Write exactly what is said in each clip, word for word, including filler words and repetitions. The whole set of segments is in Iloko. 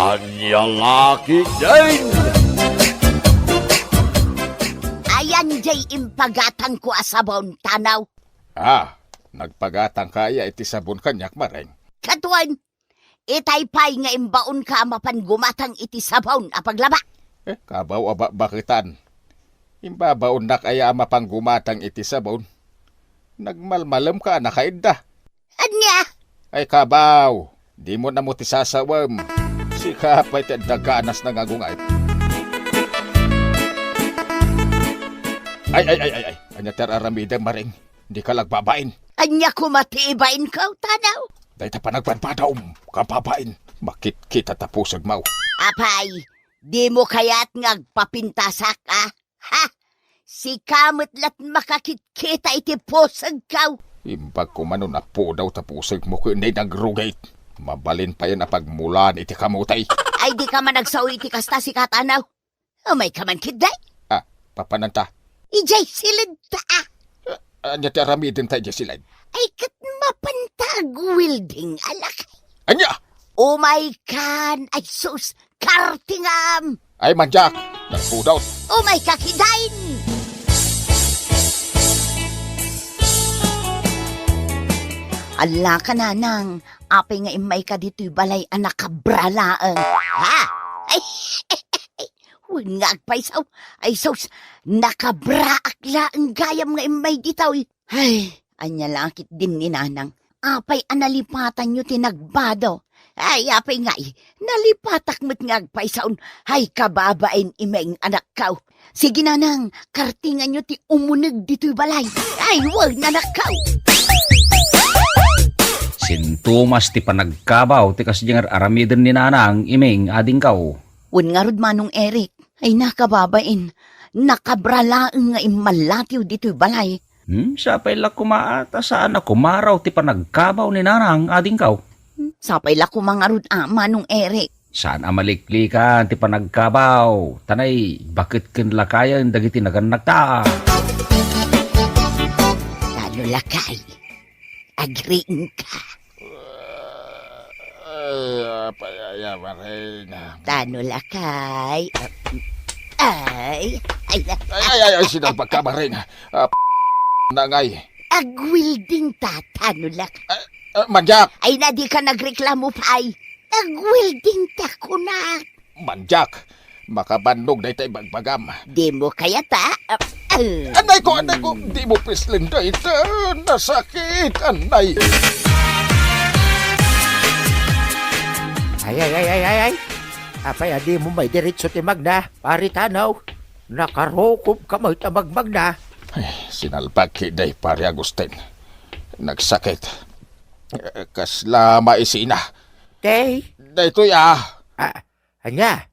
Ania la ketdin? Ayan jay impagatangko a sabon, Tanaw. Ah, nagpagatangka aya iti sabon kaniak, Mareng? Katuen, itay pay nga imbaonka a mapan gumatang iti sabon a paglaba. Eh, kabaw a bakbaketan. Imbabaonnak aya a mapan gumatang iti sabon? Nagmalmalemka a nakaidda. Ania? Ay, kabaw, dimo ammo ti sasawem. Sika pay ti adda ganas nga agunget. Ay, ay, ay, ay, ay. Ania ti ar-aramidem, Mareng? Dika la agbabain. Ania koma ti ibainko, Tanaw? Dayta panagbadbadaom, kababain. Makitkita ta pusegmo. Apay, dimo kayat nga agpapintasak, a? Ha? Sika met la't makakitkita iti pusegko. Imbag koma no napudaw ta pusegmo ken nay nagrugit. Mabalin payen a pagmulaan iti kamote. Ay, dika man agsao iti kasta, sika, Tanaw. Umayka man ketdi. Ah, papananta? Idiay siled ta, a. Ah, ania ti aramidenta idiay siled? Ay, ket mapanta agwelding a lakay. Ania? Umaykan, ay sus, kartingam! Ay, mandiak, nagpudot. Umayka ketdin! Allaka, Nanang, apay nga immayka ditoy balay a nakabra laeng? Ha? Ay, wen nga agpayso. Ay sus, nakabraak laeng gayam nga immay ditoy. Ay, ania la ketdin ni Nanang? Apay a nalipatanyo ti nagbado? Ay, apay ngay, nalipatak met nga agpaysaon. Ay, kababain, Imeng, anakko. Sige, Nanang, kartinganyo ti umuneg ditoy balay. Ay, wen, anakko. Sintomas ti panagkabaw ti kasdiay nga ar-aramiden ni Nanang, Imeng, adingko. Wen ngarud, Manong Eric. Ay, nakababain. Nakabra laeng nga immallatiw ditoy balay. Hmm, sapay la koma a ta saan a kumaraw ti panagkabaw ni Nanang, adingko. Hmm, sapay la koma ngarud a, Manong Eric. Saan a maliklikan ti panagkabaw, ta nay, baket ken lakayen dagiti nagannakta. Tano lakay, agriingka. Ay, apay aya, Mareng? Tano lakay. Ay, ay, ay. Ay, ay, ay, ay, sinalbagka, Mareng. Ah, nangay. Agwelding ta, Tano lakay. Ah, ah, mandiak. Ay, na dika nagreklamo pay. Agwelding ta, kunak. Mandiak, makabannog dayta ibagbagam. Dimo kayat a, ah, ah. Anay ko, anay ko, dimo pislen dayta. Nasakit, anay. Ay, ay, ay, ay, ay, ay. Apay a dimo maidiretso ti magna, Pari Tanaw? Nakarukobka met a magmagna. Ay, sinalbag ketdi, Pari Agustin. Nagsakit. Eh, kasla maisina. Tay? Daytoy, ah. Ah, ania?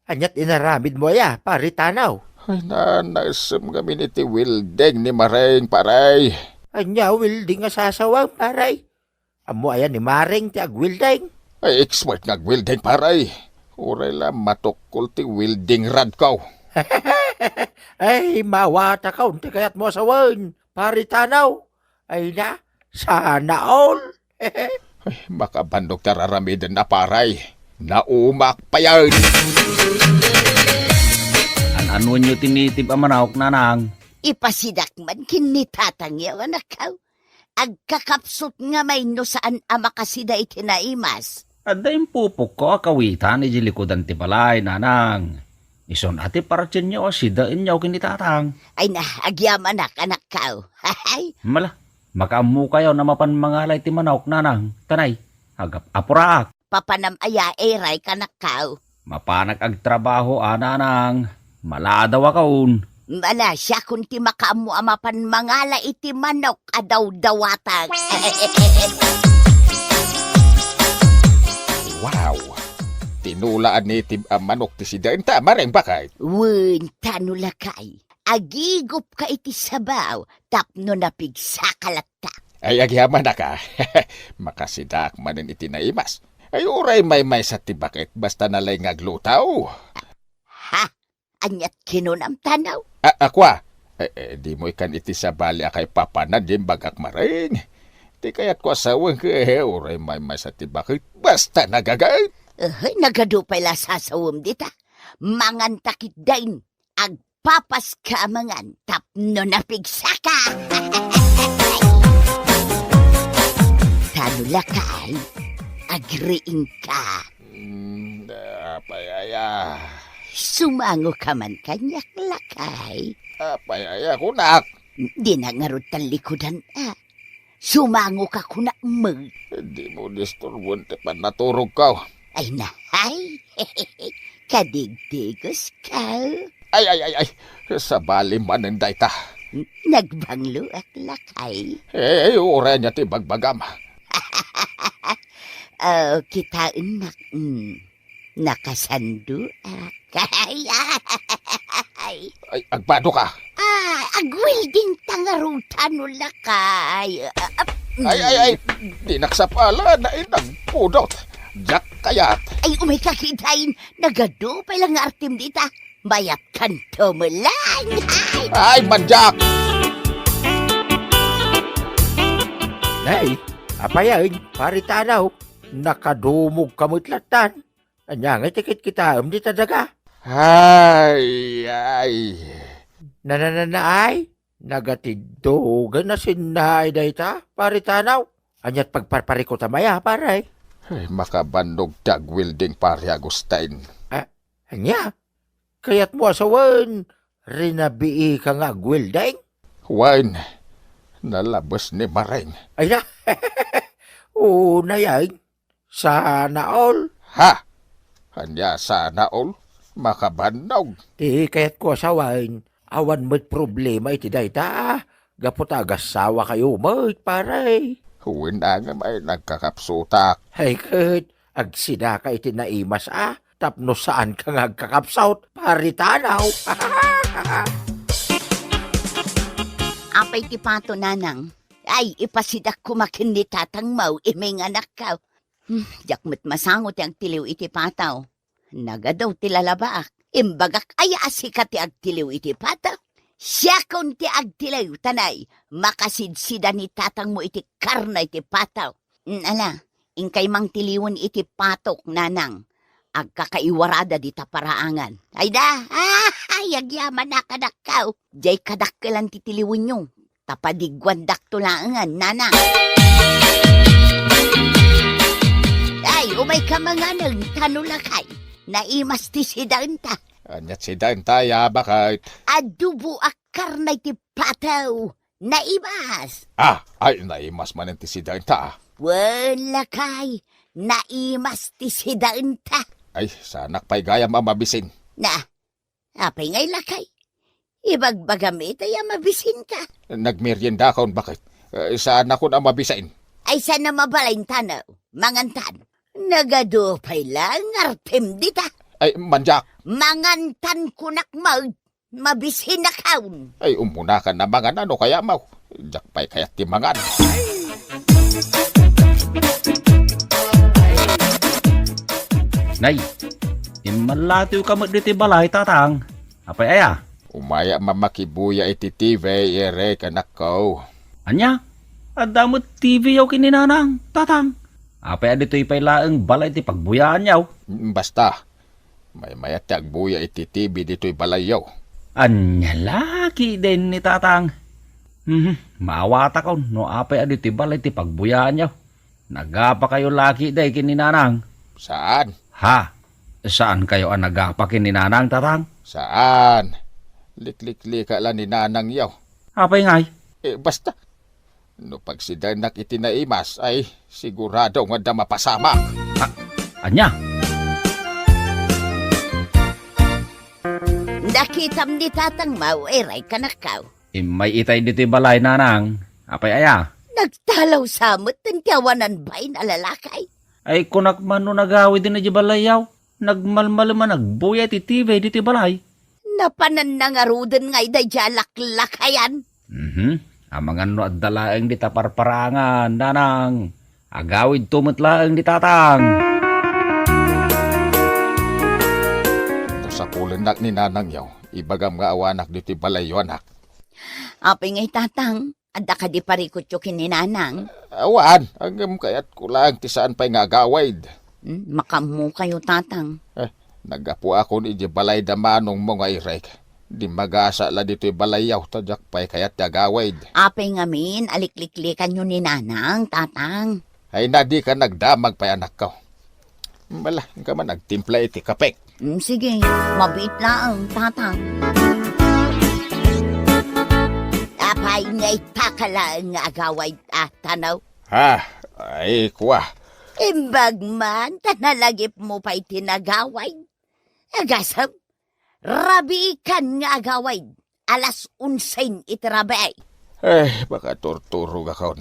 Aniat inaramidmo aya, Pari Tanaw? Ay, nanaysem ngamin iti welding ni Mareng, Pare. Ania welding a sasawem, Pare? Ammo aya ni Mareng ti agwelding? Ay, expert nga agwelding, Pare. Uray la matukkol ti welding rodko. Ay, mawatakon ti kayatmo a sawen, Pari Tanaw. Ay na, sana all. Ay, makabannog ti ar-aramiden a, Pare. Naumak payen. An-anonyo ti native a manok, Nanang? Ipasidak man ken ni tatangyo, anakko. Agkakapsut ngamay no saan a makasida iti naimas. Adda impupokko a kawitan idiay likudan ti balay, Nanang. Isun a ti partienyo a sidaenyo ken ni tatang. Ay na, agyamanak, anakko. Hay! Mala, makaammokayon a mapan mangala iti manok, Nanang. Ta nay, agap-apuraak. Papanam aya, Eray, kanakko? Mapanak agtrabaho a, Nanang. Maladawakon. Mala, siakon ti makaammo a mapan mangala iti manok a dawdawatak. Wow! Tinula a native a manok ti sidaenta, Mareng, baket? Wen, tano lakay. Agigupka iti sabaw tapno napigsaka latta. Ay, agyamanak a. Makasidaak manen iti naimas. Ay, uray maymaysa ti baket, basta nalay nga agluto. Ha? Aniat kinunam, Tanaw? A-, akua? Eh, eh, dimo ikan iti sabali a kaipapanan ti imbagak, Mareng. Ti kayatko a sawen, eh, uray maymaysa ti baket, basta nagaget. Uy, nagadu pay la sasawem dita. Manganta ketdin. Agpapaska a mangan tapno napigsaka. Tano lakay, agriingka. Mm, apay aya? Sumangoka man kaniak, lakay. Apay aya kunak? Di na ngarud tallikudan, a. Sumangoka kunak met. Dimo disturboen ti pannaturogko. Ay, nahay. Kadigdigoska. Ay, ay, ay, ay. Sabali manen dayta. Nagbangloak, lakay. Eh, uray ania ti bagbagam? Oh, kitaennak. Mm. Nakasandoak. Ay, ay. Ay, agbadoka. Ah, agwelding ta ngarud tano lakay. Ah, ah, mm. Ay, ay, ay. Dinak sapala, nainagpudot. Diak kayat. Ay, umayka ketdin. Nagadu pay la nga artem dita. Mayatkanto met laeng. Ay. Ay, mandiak! Nay, apay aya, Pari Tanaw? Nakadumogka met lattan. Ania ngay ti kitkitaem dita daga? Ay, ay. Na, na, na, na, ay? Nagatiddogan a sinnaay dayta, Pari Tanaw. Aniat pagparparikutam aya, pare? Ay, makabannog ti agwelding, Pari Agustin. Ah, ania? Kayatmo a sawen, rinabiika nga agwelding? Wen, nalabes ni Maring. Ay na. Oo, nayan. Sana all. Ha? Ania sana all? Makabannog. Ti kayatko a sawen, awan met problema iti dayta. Gapu ta agasawa kayo met, pare. Wen, ngem ay nagkakapsutak. Ay ket, agsidaka iti naimas a, tapno saanka nga agkakapsut, Pari Tanaw. Apay ti pato, nanang? Ay, ipasidak koma ken ni tatangmo, iminganakko. Hmm, diak met masango ti agtiliw iti pato. Nagadu ti lalabaak. Imbagak aya a sika ti agtiliw iti pato? Siakon ti agtiliw, ta nay, makasidsida ni tatangmo iti karne iti pato. Mm, ala, inkay mangtiliwen iti patok, nanang. Agkakaiwarada dita paraangan. Ay da, ay, agyaman a kadakkaw. Jay kadakkelan ti tiliwenyo. Ta padigguandakto laengen, nanang. Ay, umayka manganen, tano lakay. Naimas ti sidaenta. Aniat sidaenta, ya, baket? Adobo a karne ti pato. Naimas. Ah, ay, naimas manen ti sidaenta. Wen, lakay, naimas ti sidaenta. Ay, saanak pay gayam a mabisin. Na, apay ngay lakay? Ibagbagam itay a mabisinka. Nagmeriendakon, baket? Eh, saanakon a mabisin. Ay, saan a mabalin tano? Mangantan. Nagadu pay la nga artem dita. Ay, mandiak. Mangantan kunak met. Mabisinakon. Ay, ummunakan a mangan no kayatmo. Diak pay kayat ti mangan. Nay, immallatiwka met ditoy balay, tatang. Apay aya? Umayak a makibuya iti T V, Eric, anakko. Ania? Adda met T V-yo ken ni nanang, tatang. Apay a ditoy pay laeng balay ti pagbuyaanyo? Mm, basta. Maymayat ti agbuya iti T V ditoy balayyo. Ania la ketdin ni tatang? Mhm, maawatakon no apay a ditoy balay ti pagbuyaanyo. Nagapakayo la ketdi ken ni nanang? Saan. Ha? Saankayo a nagapa ken ni nanang, tatang? Saan. Likliklika la ni nanangyo. Apay ngay? Eh, basta. No pagsidaennak iti naimas, ay, sigurado nga adda mapasamak. A-, ania? Nakitam ni tatangmo, Eric, anakko. Immay itay ditoy balay, nanang. Apay aya? Nagtalaw sa met ti awanan bain a lalaki. Ay, kunak man no nagawid idiay balayyo. Nagmalmalem a nagbuya iti T V ditoy balay. Napananna ngaruden nga ida diay laklakayan. Mhm. Amangan no adda laeng dita parparangan, nanang. Agawidto met laeng ni tatang. No sapulennak ni nanangyo, ibagam nga awanak ditoy balayyo, anak. Apay ngay, tatang? Adda kadi parikutyo ken ni nanang? Awan, ngem kayatko laeng ti saan pay nga agawid. Hmm, makaammokayo, Tatang. Eh, naggapuakon iti balay da manongmo nga irek. Dimmagasat la ditoy balayyo, ta diak pay kayat ti agawid. Apay ngamin a likliklikanyo ni Nanang, Tatang? Ay, na dika nagdamag pay, anakko. Bala, inka man agtimpla iti kapek. Mm, sige, mabiit laeng, Tatang. Apay nga ita ka laeng nga agawid, a, Tano? Ha? Ay, kua. Imbag man, ta nalagipmo pay ti nagawid. Agasem, rabiikan nga agawid. Alas onse iti rabii. Eh, makaturturogakon.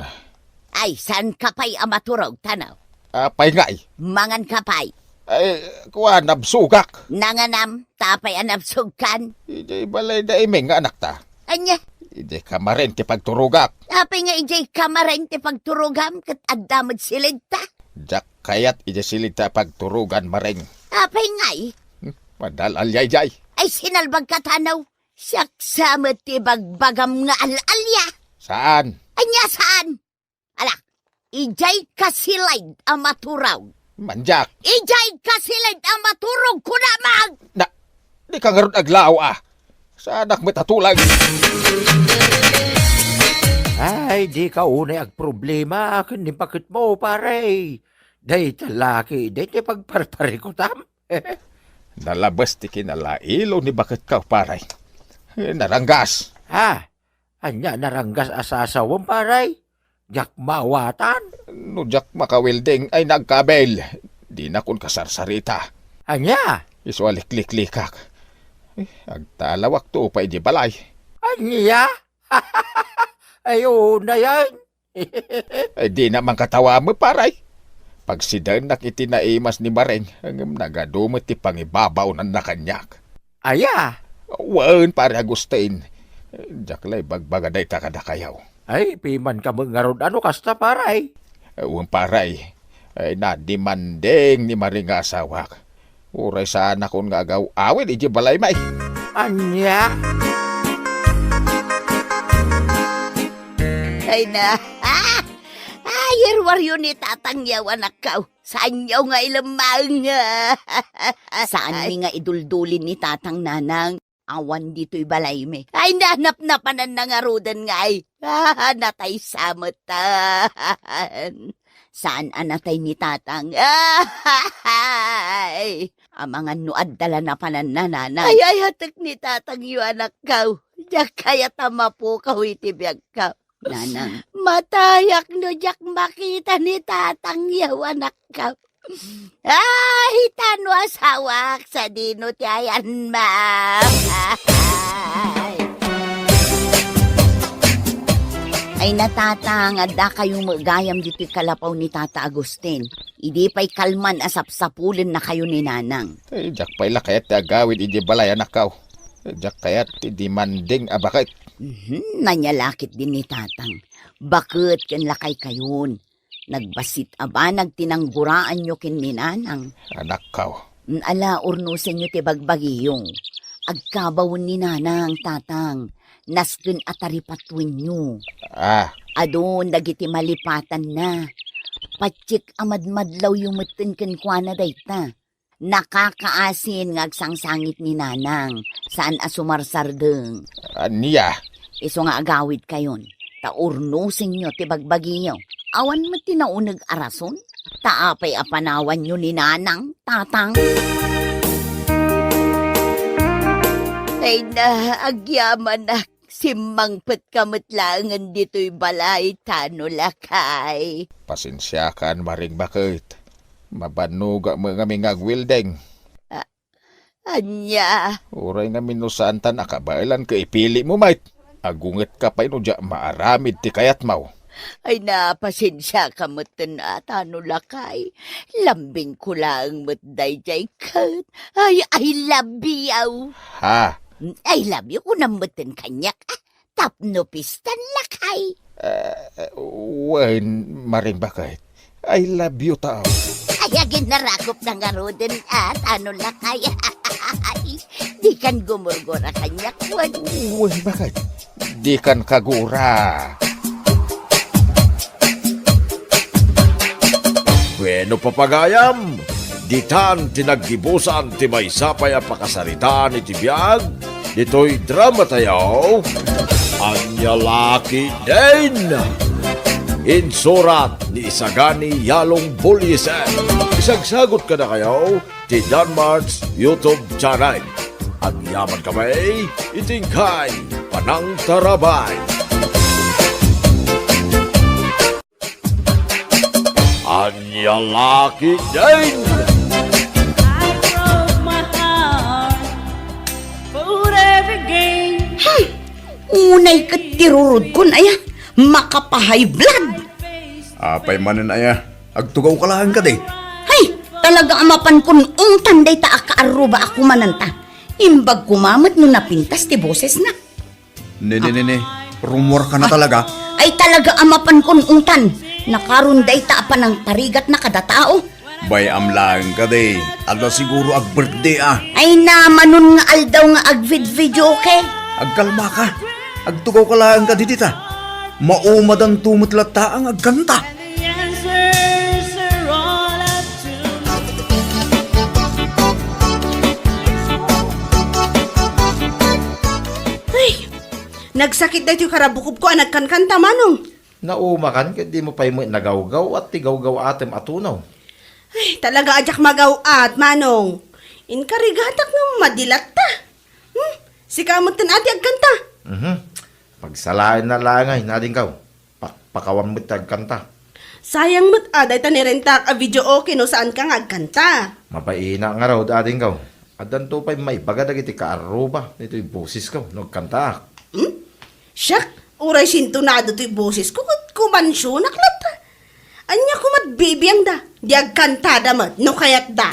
Ay, saanka pay a maturog, Tano? Apay ngay? Manganka pay. Ay, kua, nabsogak. Nanganam, ta apay a nabsogkan? Idiay balay da Iming nga anakta. Ania? Idiay kamaren ti pagturogak. Apay nga idiay kamaren ti pagturogam ket adda met silidta? Diak kayat idiay silidta a pagturogan, Mareng. Apay ngay? Hmm, madal-alyay jay. Ay, sinalbagka, Tano. Siak sa met ti bagbagam nga al-alya. Saan? Ania saan? Ala, idiay kasilid a maturog. Manjak. Idiay kasilid a maturog, kunamon! Na, dika ngarud aglaaw, a. Saanak met a tulag. Ay, dika unay agproblema ken ni baketmo, pare. Dayta laki, dayta pagparparikutam. Nalabes ti kinalailo ni baketko, pare. Naranggas. Ha? Ania naranggas a sasawem, pare? Diak maawatan. No diak makawelding ay nagkabil. Dinakon kasarsarita. Ania? Isu a likliklikak. Eh, agtalawakto pay di balay. Ania? Ay, unayen. Ay, dina man katawa met, pare. Pagsidaennak iti naimas ni Mareng, ngem nagadu met ti pangibabaonanna kaniak. Aya? Wen, pare Agustin. Diak la ibagbaga dayta kadakayo. Ay, pimanka met ngarud a no kasta, pare. Wen, pare. Ay, nadimanding ni Mareng nga asawak. Uray saanakon nga agaw-awid iti balaymi. Ania? Ay na. Ay, iruaryo ni Tatangyo, anakko. Saanyo nga ilemmaeng. Saanmi nga iduldulin ni Tatang, Nanang. Awan ditoy balaymi. Ay, nanapnapananna ngaruden ngay. Ah, natay sa metten. Saan a natay ni Tatang? Ay, amangan no adda la napananna, Nanang. Ay, ayatek ni Tatangyo, anakko. Diak kayat a mapukaw iti biagko. Nanang. Matayak no diak makita ni Tatangyo, anakko. Ay, ta no asawak, sadino ti ayanmo? Ay. Ay na, Tatang, addakayo met gayam ditoy kalapaw ni Tata Agustin. Idi pay kalman a sapsapulennakayo ni Nanang. Eh, diak pay la kayat ti agawid idiay balay, anakko. Eh, diak kayat ti dimanding a baket. Mhm, ania la ketdin ni Tatang. Baket ken lakaykayon. Nagbassit a banag ti nangguraanyo ken ni Nanang. Anakko. Mm, ala, urnosenyo ti bagbagiyo. Agkabawen ni Nanang, Tatang. Nasken a taripatuenyo. Ah. Adun dagiti malipatanna. Patiek a madmadlawyo metten kenkuana dayta. Nakakaasin nga agsangsangit ni Nanang, saan a sumarsardeng. Ania? Isu nga agawidkayon, ta urnosenyo ti bagbagiyo. Awan met ti nauneg a rason, ta apay a panawanyo ni Nanang, Tatang? Ay na, agyamanak. Simmangpetka met laengen ditoy balay, Tano, lakay. Pasensiakan, Mareng Baket. Mabannogak met ngamin nga agwelding. A-, ania? Uray ngamin no saanta nakabaelan ket ipilim met. Agungetka pay no diak maaramid ti kayatmo. Ay na, pasensiaka metten a, Tano, lakay. Lambingko laeng met daydiay ket. Ay, I love you. Ha? I love you, kunam metten kaniak. Ah, tapno pistan, lakay. Eh, wen, Mareng Baket. I love you, tao. Ay, agin narakop na ngaruden, ah, Tano, lakay. Dikan gumurgura kaniak, wen. Wen, Baket. Dikan kagura. Bueno, pagayam, Ditan ti naggibusan ti maysa pay a pakasaritaan iti biag ditoy dramatayo, Ania La Ketdin! Insurat ni Isagani Yalong Bulyesen. Isagsagot kadakayo ti Danmart's YouTube channel. Agyaman kami iti inkay panangtarabay. Ania La Ketdin! I broke my heart, put every game. Hmm. Unay ket ti rurodkon, aya. Makapa-high blood. Apay manen, aya? Agtugaw ka laeng kadi? Hay, talaga a mapankon ungtan dayta a kaarruba a kumananta. Imbag koma met no napintas ti bosesna. Ne, ne, ne, ne. Rumuar ka na talaga. Ay, talaga a mapankon ungtan. Nakaron dayta a panangparigatna kada tao. Bay-am laeng kadi. Adda siguro ag-birthday, ah. Ay, namanon nga aldaw nga agvid-videoke. Agkalma ka. Agtugaw ka laeng kadi dita. Maumadanto met latta nga agkanta. Ay, nagsakit daytoy karabukobko a nagkankanta, Manong. Naumakan ket dimo pay met nagawgaw-at ti gawgaw-atem a tunaw. Ay, talaga a diak magaw-at, Manong. Inkarigatak nga madi latta. Hmm? Sika metten a ti agkanta. Mhm. Pagsalaenna laeng ngay, nadingkaw. Pakpakawan met ti agkanta. Sayang met a dayta nirentak a videoke no saanka nga agkanta. Mabaina ngarud, adingkaw. Addanto pay maibaga dagiti kaarruba ditoy bosesko no agkantaak. Hmm? Siak, uray sintonado toy bosesko ket kumansionak latta. Ania koma't bibiangda? Di agkantada met no kayatda.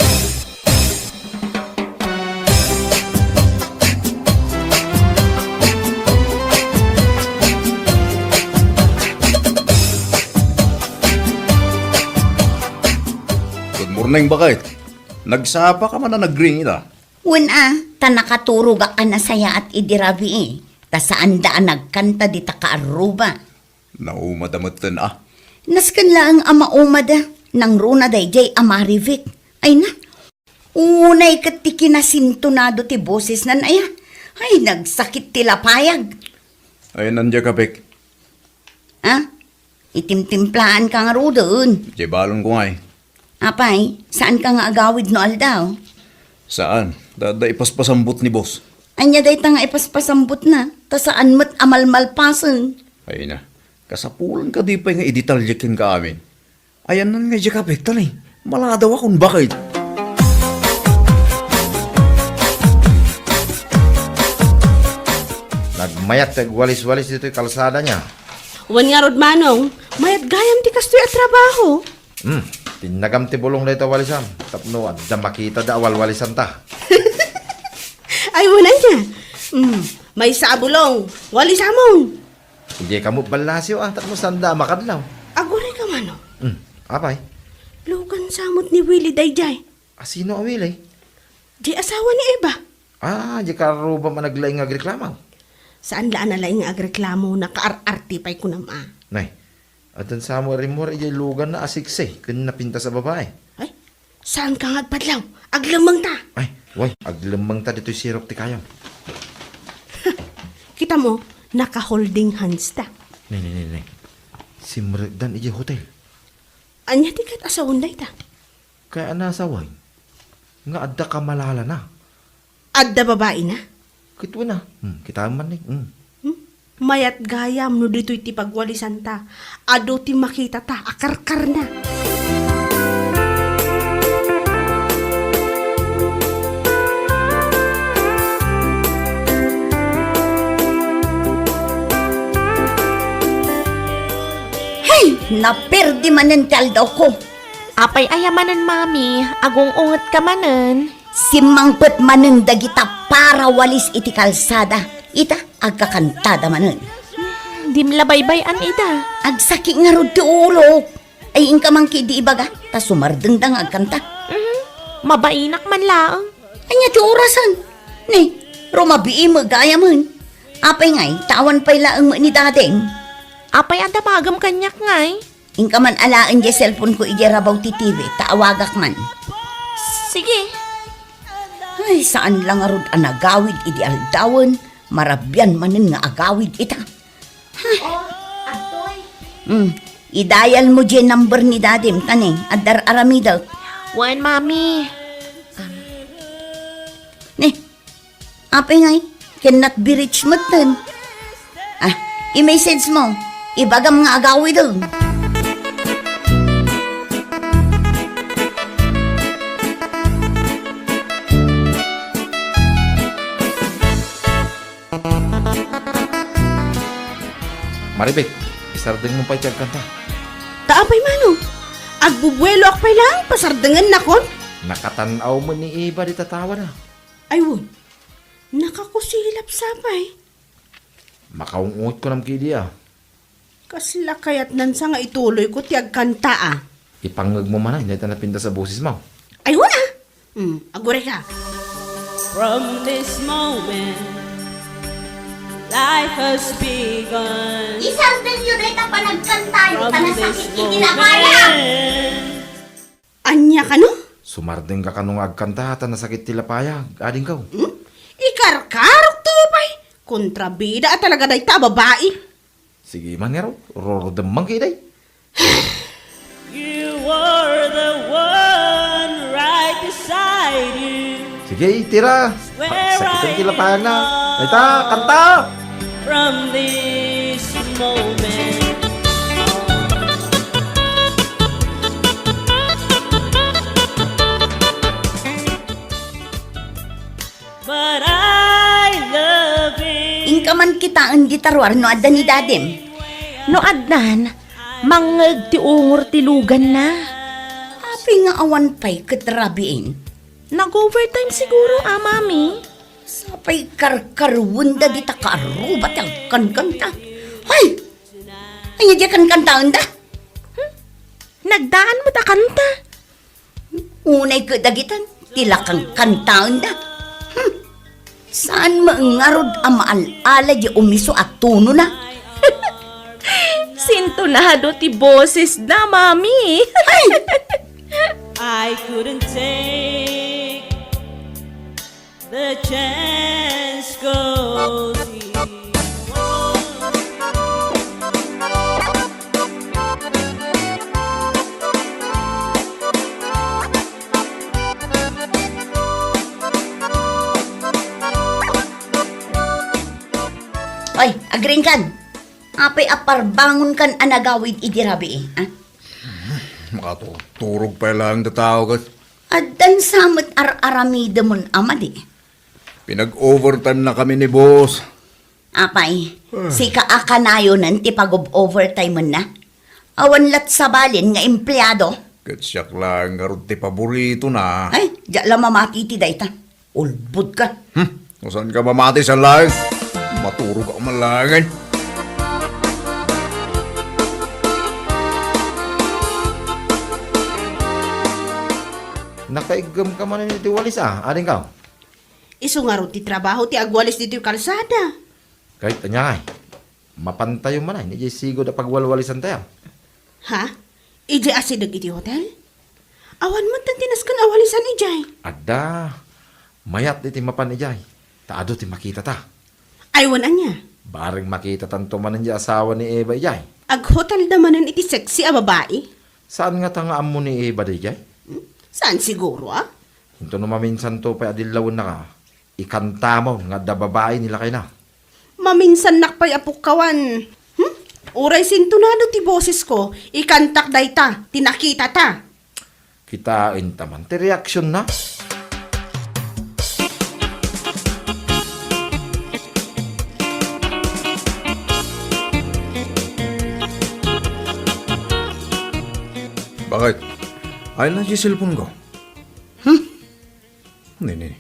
Good morning, baket. Nagsapa ka man a nagring ita? Wen a, ta nakaturogak a nasayaat idi rabii, ta saanda a nagkanta dita kaarruba. Naumada metten a. Nasken laeng a maumada, nangruna daydiay a maribik. Ay na, unay ket ti kinasintonado ti bosesnan aya. Ay, nagsakit ti lapayag. Ay, nandiak a, Bek. Ah? Itimtimplaanka ngaruden. Di balonko ngay. Apay, saanka nga agawid no aldaw? Saan. Da, da ipaspasambot ni boss. Ania dayta nga ipaspasambotna? Ta saan met a malmalpasen. Ay na. Kasapulan kadi pay nga idetalle kenka amin. Ayanna nga diak a, Bek, ta ni, maladaw a kon baket. Nagmayat ti agwalis-walis ditoy kalsada nia. Wen ngarud, Manong, mayat gayam ti kastoy a trabaho. Hmm, pinnagam ti bulong dayta walisam, tapno adda makitada a walwalisanta. Ay, wen ania. Hmm, maysa a bulong, walisamon. Idiay kamo ballasyo, ah, tapno sanda a makadlaw. Aguray ka, Manong. Hmm, apay? Lugan sa met ni Willie daydiay. A, sino a Willie? Di asawa ni Eva. Ah, di karruba man naglaing nga agreklamo. Saan la a nalaing nga agreklamo, nakaar-arte pay kunam a. Nay, addan sa mo rimmuar idiay luganna a siksi ken napintas a babae. Ay, saanka nga agpadlaw? Aglemmengta. Ay, way, aglemmengta ditoy sirok ti kayam. Kita mo, naka-holding hands ta. Nay, nay, nay, nay. Simrekdan idiay hotel. Ania ti ket asawen dayta? Kay a nasawen nga adda kamalalana. Adda babaina? Ket wen a. Hmm, kitaem man ni. Hmm. Hmm? Mayat gayam no ditoy ti pagwalisanta. Adu ti makitata a karkarna. Hey! Naperdi manen ti aldawko. Apay aya manen, Mami? Agung-ungetka manen? Simmangpet manen dagita parawalis iti kalsada. Ita, agkakantada manen. Hmm, dim la baybay-an ida. Agsaki ngarud ti ulok. Ay, inka man ketdi ibaga, ta sumardengda nga agkanta. Mhm. Mabainak man laeng. Ania ti orasen? Ni, rumabii met gayamen. Apay ngay, ta awan pay laeng met ni dadem. Apay a damagem kaniak ngay? Inka man alaen diay cellphone ko idiay rabaw ti T V, ta awagak man. Sige. Ay, saan la ngarud a nagawid idi aldawen, marabian manen nga agawid ita. Oh, Atoy. Hmm, idayal mo diay number ni Dadim, ta ne, adda ar-aramidek. Wen, Mami. Ne, apay ngay, cannot be reached metten. Ah, i-message mo, ibagam nga agawiden. Maribek, isardeng mo pay ti agkanta. Ta apay mano? Agbubueloak pay laeng, pasardengennakon? Nakatan-aw met ni Eva dita tawana. Ay, wen. Nakakusilap sa pay. Makaung-ot ko nam kidi, a. Kasla kayatnan sa nga ituloyko ti agkanta, a. Ipangngegmo manen dayta napintas a bosesmo. Ay, wen, a. Hmm, agurayka. From this moment, life has begun. Isardenyo dayta panagkantayo, ta nasakit iti lapayam. Ania kano? Sumardengka kano nga agkanta ta nasakit ti lapayag, adingko? Hmm? Ikarkarokto pay. Kontrabida a talaga dayta a babai. Sige man ngarud, rurdem man kidi. You are the one right beside you. Sige, itira. Sakiten ti lapayagna. Dayta, kanta! From this moment on. But I love it. Inka man kitaen dita ruar no adda ni Dadim. No addan, mangngeg ti ungor ti luganna. Apay nga awan pay ket rabiin? Nag-overtime siguro, a, Mami. Sapay karkarwenda dita kaarruba ti agkankanta. Hay! Ania diay kankantaenda? Hmm? Nagdaan met a kanta. Unay ket dagitan, ti la kankantaenda. Hmm. Saan met ngarud a maal-ala diay umiso a tonona? Sintonado ti bosesna, Mami. Ay! I couldn't take the chance 'cause he won't. Oy, agriingkan. Apay a parbangonkan a nagawid idi rabii, a? Makaturturog pay laeng ti tao ket. Addan sa met ar-aramidemon a madi. Pinag-overtime na kami ni boss. Apay, ah, sika a kanayonen ti pag-overtime na? Awan lat sabalen nga empleado? Ket siak laeng ngarud ti paboritona. Ay, diak la mamati iti dayta. Ulbodka. Hmm, no saanka mamati, saan laeng? Maturogak man laengen. Nakaiggem ka manen iti walis, a, adingko? Isu ngarud ti trabaho ti agwalis ditoy kalsada. Ket ania ngay, mapantayo manen idiay sigud a pagwalwalisantayo. Ha? Idiay asideg iti hotel? Awan met ti nasken a walisan idiay. Adda. Mayat iti mapan idiay. Ta adu ti makitata. Ay, wen ania? Bareng makitatanto manen ti asawa ni Eva idiay. Aghotelda manen iti sexy a babai? Saan ngata nga ammo ni Eva daydiay? Hmm? Saan siguro, a? Intono maminsanto pay a dillawennaka, ikantamon nga adda babai ni lakayna. Maminsannak pay a pukkawan. Hmm? Uray sintonado ti bosesko, ikantak dayta, ti nakitata. Kitaenta man ti reaksionna. Bakit? Ay na ti cellphone ko. Hmm? Nini.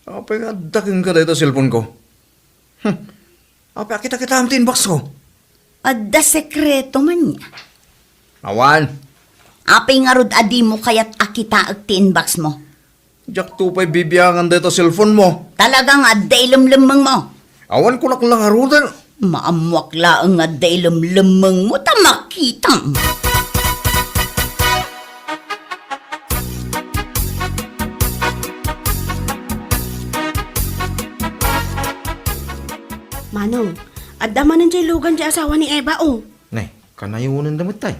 Apay nga adda kenka dayta cellphone ko? Hmm. Apay a kita-kitaem ti inbox ko? Adda sekreto man nia? Awan. Apay ngarud a dimo kayat a kitaek ti inbox mo? Diakto pay bibiangan dayta cellphone mo. Talaga nga adda ilemlemmengmo? Awan kunak la ngaruden. Maammoak laeng nga adda ilemlemmengmo ta makitam. Ano? Adda manen jay lugan jay asawa ni Eva, o. Ne, kanayonen da met tay.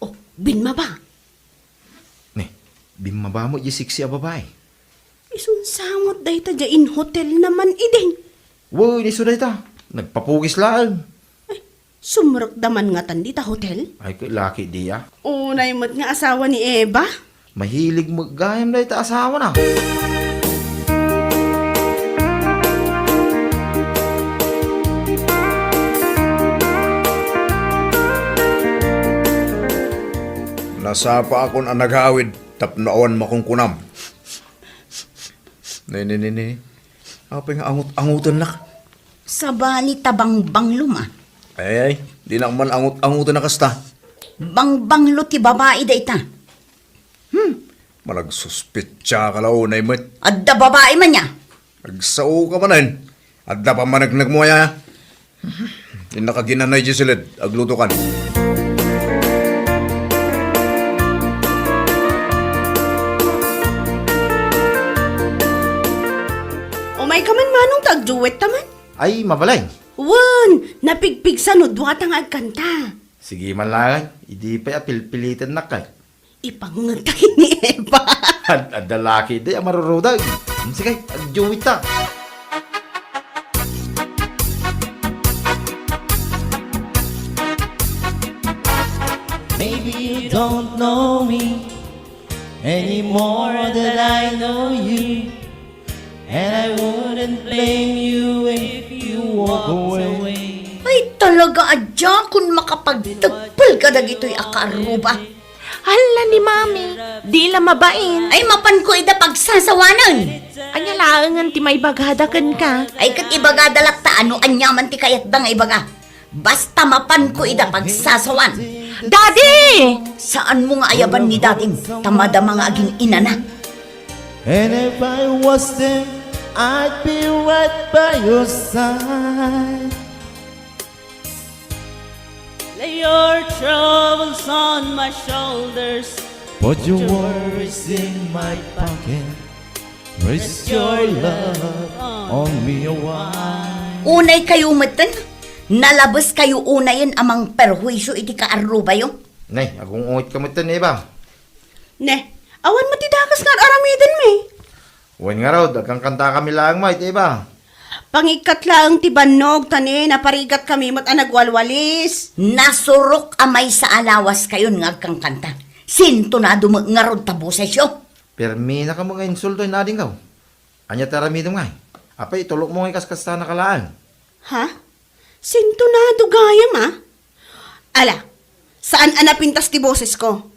O, bimmaba. Ne, bimmaba met jay sexy a babai. Isun sa met dayta jay in hotel naman idin. Wen, isu dayta. Nagpapugis laeng. Ay, sumrekda man ngatan dita hotel? Ay, ket laki diay. Unay met nga asawa ni Eva? Mahilig met gayam dayta asawana. Nasapaakon a nagawid tapno awan makunkunam. Ne, ne, ne, ne. Apay nga angut-angutennak? Sabali ta bangbanglo, ma. Ay, ay, dinak man angut-angutan a kasta. Bangbanglo ti babai dayta. Hmm, managsuspetsa ka la unay met. Adda babai man ya. Agsao ka manen. Adda pammaneknekmo aya. Innaka ginanay, Jocelyn, aglutokan. Umay ka man, Manong, ta agduet ta man. Ay, mabalay. Wen, napigpigsa no dua ta nga agkanta. Sige man laeng, idi pay a pilpilitennak kay. Ipangngeg ta ken ni Eva. Ad-, adda laki di a marurudog. Hmm, sige, agduet ta. Maybe you don't know me any more than I know you. And I wouldn't blame you if you walked away. Ay, talaga, adda kun makapagtagpel ka dagitoy a kaarruba. Hala ni Mami, di la mabain. Ay, mapanko ida pagsasawanen. Ania laengen ti maibagada kenka? Ay, ket ibagada latta no ania man ti kayatda nga ibaga. Basta mapanko ida pagsasawan. Daddy! Saanmo nga ayaban ni dadim, ta madama nga agin-inana. And if I was them, I'd be right by your side. Lay your troubles on my shoulders. Put your worries in my pocket. Rest your love on me a while. Unay kayo metten, nalabes kayo unayen a mangperhuisyo iti kaarrubayo. Ne, agung-unget ka metten, Eva. Ne, awan met ti dakes nga ar-aramiden mi. Wen ngarud, agkankanta kami laeng met, Eva. Pangikkat laeng ti bannog, ta ne, naparigat kami met a nagwalwalis. Nasurok a maysa a lawas kayon nga agkankanta. Sintonado met ngarud ta bosesyo. Permi na kamo nga insulto, inadingko. Ania ti aramidem ngay? Apay, itulokmo ngay kaskasana ka laeng. Ha? Sintonado gayam, a? Ala, saan a napintas ti bosesko.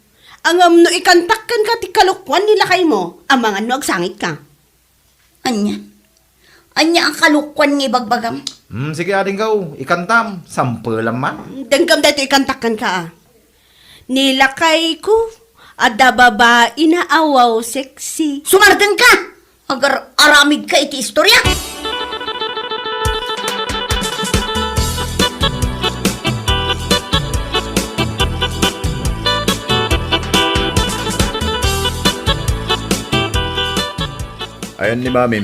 Ngem no ikantak kenka ti kalokuan ni lakaymo, amangan no agsangit ka. Ania? Ania a kalokuan nga ibagbagam? Hmm, sige, adingko, ikantam, sampelam man. Denggem daytoy ikantak kenka, a. Ni lakayko, adda babaina a wow sexy. Sumardeng ka! Agar-aramid ka iti istorya? Ayan ni Mamim.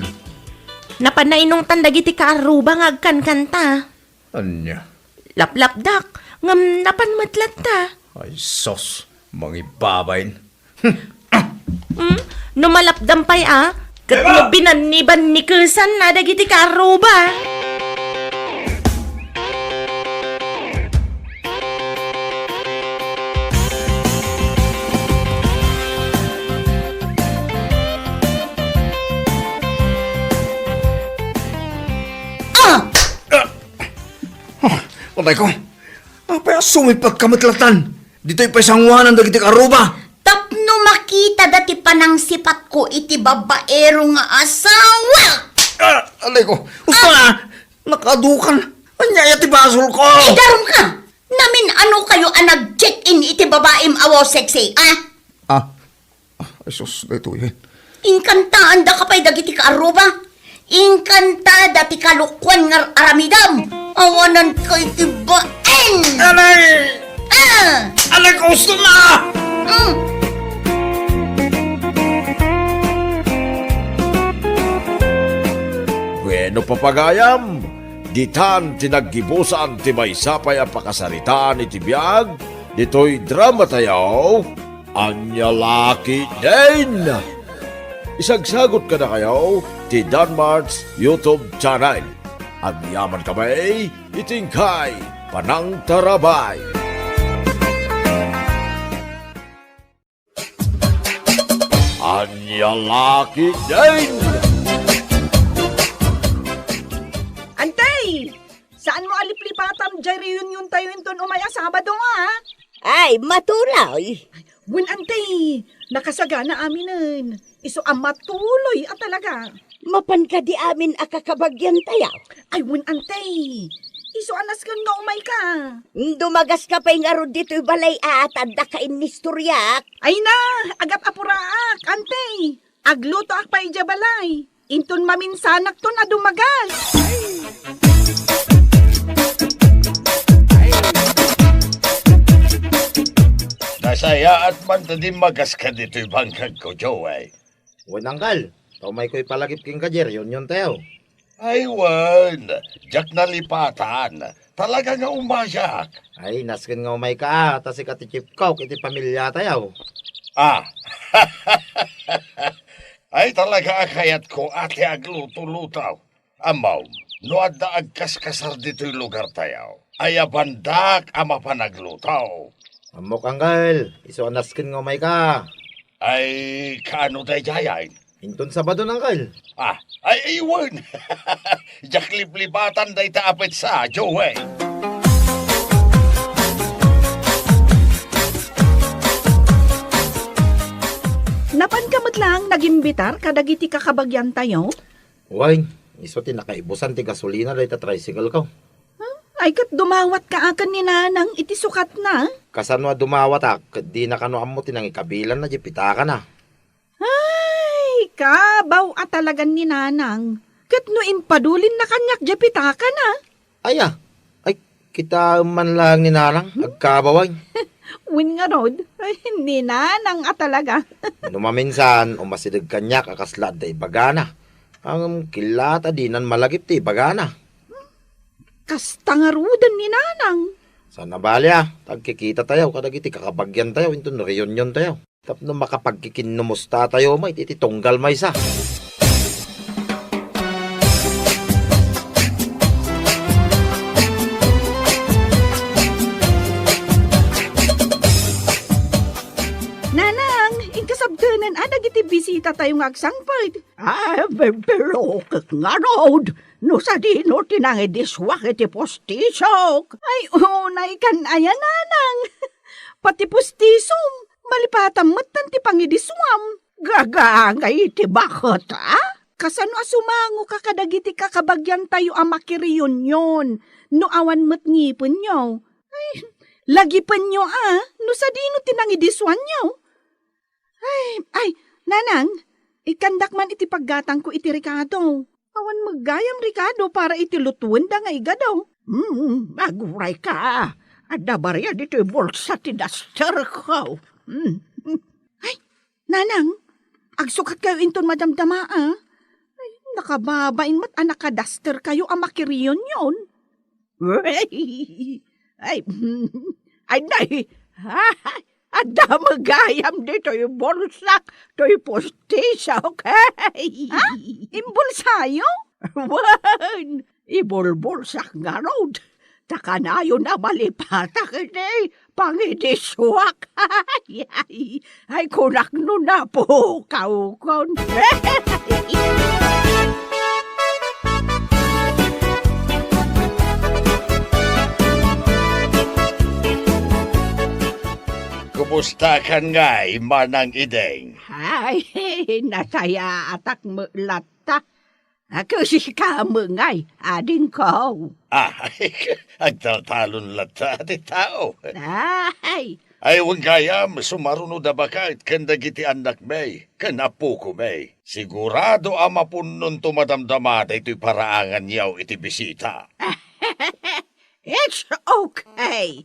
Napan nainungtan dagiti kaarruba nga agkankanta. Ania? Laplapdak, ngem napan met latta. Ay sus, mangibabain. Hmm? No malapdam pay a, ket no binanniban ni kesan na dagiti kaarruba. Ah! Ah! Oh, patay ko. Apay a sumipag ka met latan? Ditoy pay sanguanan dagiti kaarruba. Tapno makitada ti panangsipatko iti babaero nga asawa. Ah, alay ko. Usto na. Nakadukan. Ania ti basol ko? Idarum ka. Namin-ano kayo a nag-check-in iti babaim a wow sexy, ah? Ah. Ah, ay sus, daytoy. Inkantaanda ka pay dagiti kaarruba. Inkantada ti kalokuan nga aramidam. Awanan kay ti baen. Alay! Ah! Alay, gusto na! Mm. Bueno, papagayam, Ditan ti naggibusan ti maysa pay a pakasaritaan iti biag ditoy dramatayo, Ania La Ketdin! Isagsagot kadakayo ti Danmart's YouTube channel. Agyamankami iti inkay panangtarabay. Ania La Ketdin! Antay! Saanmo a liplipatan diay reuniontayo inton umay a Sabado, a? Ay, matuloy. Wen, antay, nakasagana aminen. Isu a matuloy a talaga. Mapan kadi amin a kakabagyantayo? Ay, wen, antay. Isu a nasken nga umayka. Dumagaska pay ngarud ditoy balay a ta addaka innistoriak. Ay na, agat-apuraak, antay. Aglutoak pay idiay balay. Inton maminsanakton a dumagas. Nasayaat man ta dimmagaska ditoy bangkagko, Joey. Wen, Uncle, ta umayko ipalagip kenka diay reuniontayo. Ay, wen, diak nalipatan. Talaga nga umayak. Ay, nasken nga umayka, a, ta sika ti chief cook iti pamiliatayo. Ah. Ay, talaga a kayatko a ti agluto-luto. Ammom, no adda agkaskasar ditoy lugartayo, ayabandak a mapan agluto. Ammok, Uncle, isu a nasken nga umayka. Ay, kaano daydiay? Inton Sabado, Uncle. Ah, ay, ay, wen. Diak liplipatan dayta a petsa, Joey. Napanka met laeng nagimbitar kadagiti kakabagyantayo? Wen, isu ti nakaibusan ti gasolina dayta tricycle ko. Huh? Ay, ket dumawatka a ken ni Nanang iti sukatna? Kasano a dumawatak, ket dina kano ammo ti nangikabilanna diay pitakana. Ay, kabaw a talagan ni Nanang. Ket no impadulinna kaniak diay pitakana? Aya, ay, kitaem man laeng ni Nanang, agkabaw ay. Wen ngarud, ay, ni Nanang a talaga. No maminsan, umasideg kaniak a kasla adda ibagana. Ngem killa ta dinan malagip ti ibagana. Kasta ngaruden ni Nanang. Saan a bali a, ta agkikitatayo kadagiti kakabagyantayo inton reuniontayo. Tapno makapagkikinnumustatayo met iti tunggal maysa. Nanang, inkasabtenen a dagiti bisitatayo nga agsangpet. Ah, pe-, pero ket ngarud, no sadino ti nangidisuak iti pustisok? Ay, unay kan aya, Nanang. Pati pustisom, malipatam metten ti pangidisuam. Gagangay ti baket, a? Kasano a sumangoka kadagiti kakabagyantayo a makireunion no awan met ngipenyo? Ay, lagipenyo, a, no sadino ti nangidisuanyo? Ay, ay, Nanang, ikkandak man iti paggatangko iti rekado. Awan met gayam rekado para iti lutuenda nga igado. Hmm, agurayka. Adda bariya ditoy bulsa ti dasterko. Hmm. Ay, Nanang, agsukatkayo inton madamdama, a? Ay, nakababain met a nakadasterkayo a makireunion. Ay, ay, ay, nay. Adda met gayam ditoy bulsak, toy pustisok. Ha? Imbulsayo? Wen, ibulbulsak ngarud. Ta kanayon a malipatak iti pangidisuak. Ay, ay, ay, kunak no napukawkon. Kumustakan ngay, Manang Ideng? Ay, nasayaatak met latta. Agasika met ngay, adingko. Ah, agtaltalon latta ti tao. Ay. Ay, wen gayam, sumaruno da baket ken dagiti annakmi, ken appokomi. Sigurado a mapunnonto madamdama daytoy paraanganyo iti bisita. It's okay.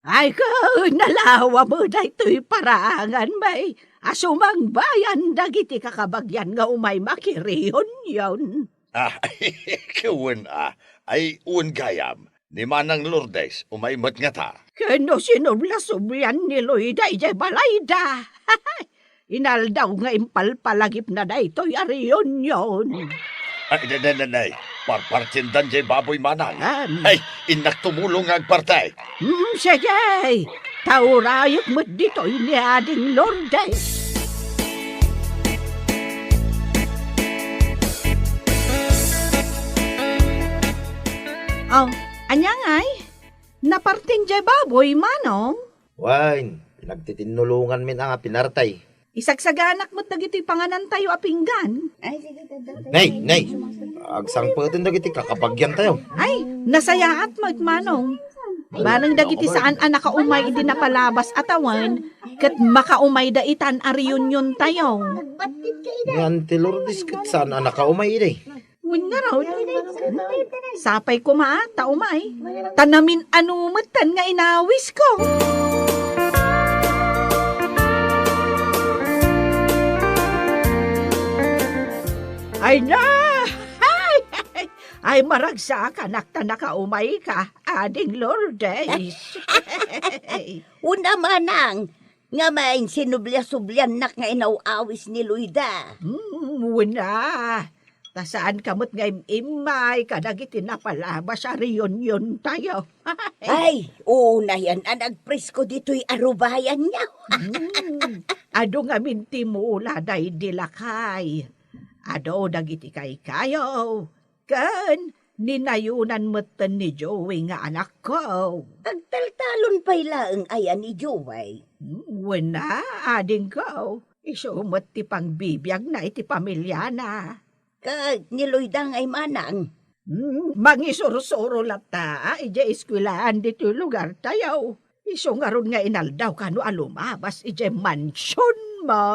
Ay, ket nalawa met daytoy paraanganmi a sumangbayan dagiti kakabagyan nga umay makireunion. Ah, wen a. Ay, wen gayam. Ni Manang Lourdes, umay met ngata. Ken no sinubla-sublan ni Loida idiay balayda. Inaldaw nga impalpalagipna daytoy a reunion. Ay, ne, ne, ne, ne. Parpartiendan jay baboy, Manang. Am. Ay, innak tumulong nga agparti. Mm, sige. Ta urayek met ditoy ni Ading Lourdes. Oh, ania ngay? Napartin jay baboy, Manong? Wen, pinagtitinnulonganmin a nga pinarti. Isagsaganak met dagiti panganantayo a pinggan. Nay, nay, agsangpeten dagiti kakabagiantayo. Ay, nasayaat met, Manong. Bareng dagiti saan a nakaumay idi napalabas a tawen, ket makaumayda itan a reuniontayo. Ni Auntie Lourdes ket saan a nakaumay idi. Wen ngarud. Sapay koma ta umay. Ta namin-ano metten nga inawisko. Ay na! Ay, ay, ay, maragsakanak ta nakaumayka, Ading Lourdes. Una, Manang, nga main sinublia-subliannak nga inaw-awis ni Loida. Hmm, wen a. Ta saanka met nga im-immay kadagiti napalabas a reuniontayo. Ay, unayan a nagpresko ditoy a rubayanyo. Hmm, adu ngamin ti mula daydi lakay. Adu dagiti kaykayo. Ken ni Nayonan metten ni Joey nga anakko. Agtaltalon pay laeng aya ni Joey? Hmm, wen a, adingko. Isu met ti pangbibiagna iti pamiliana. Ket ni Loida ngay, Manang? Hmm, mangisursuro latta idiay eskuelaan ditoy lugartayo. Isu ngarud nga inaldaw kano a lumabas idiay mansionmo.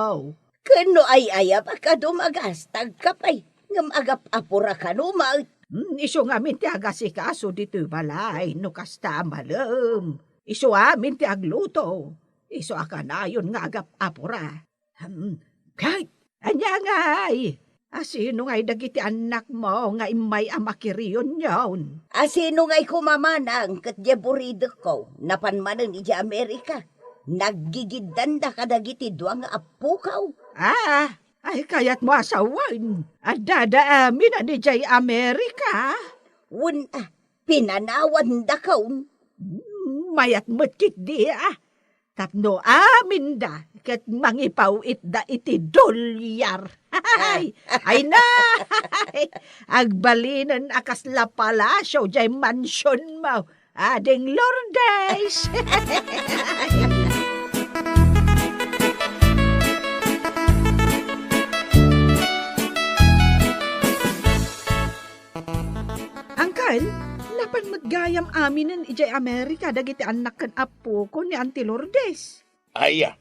Ken no ay-ayam a kado, magastagka pay, ngem agap-apura kano met. Hmm, isu ngamin ti agasikaso ditoy balay no kasta a malem. Isu amin ti agluto. Isu a kanayon nga agap-apura. Hmm, ket ania ngay? A sino ngay dagiti annakmo nga immay a makireunion? A sino ngay koma, Manang, ket diay buridekko, napan manen idiay Amerika? Naggigiddanda kadagiti dua nga appokaw. Ah, ay kayatmo a sawen, addada amin a didiay Amerika? Wen a, pinanawandakon. Hmm, mayat met ketdi a. Tapno aminda ket mangipaw-itda iti dolyar. Ay, ay na! Agbalinen a kasla palasio diay mansionmo, Ading Lourdes! Angkel, napan met gayam aminen idiay Amerika dagiti annak ken appoko ni Auntie Lourdes? Aya,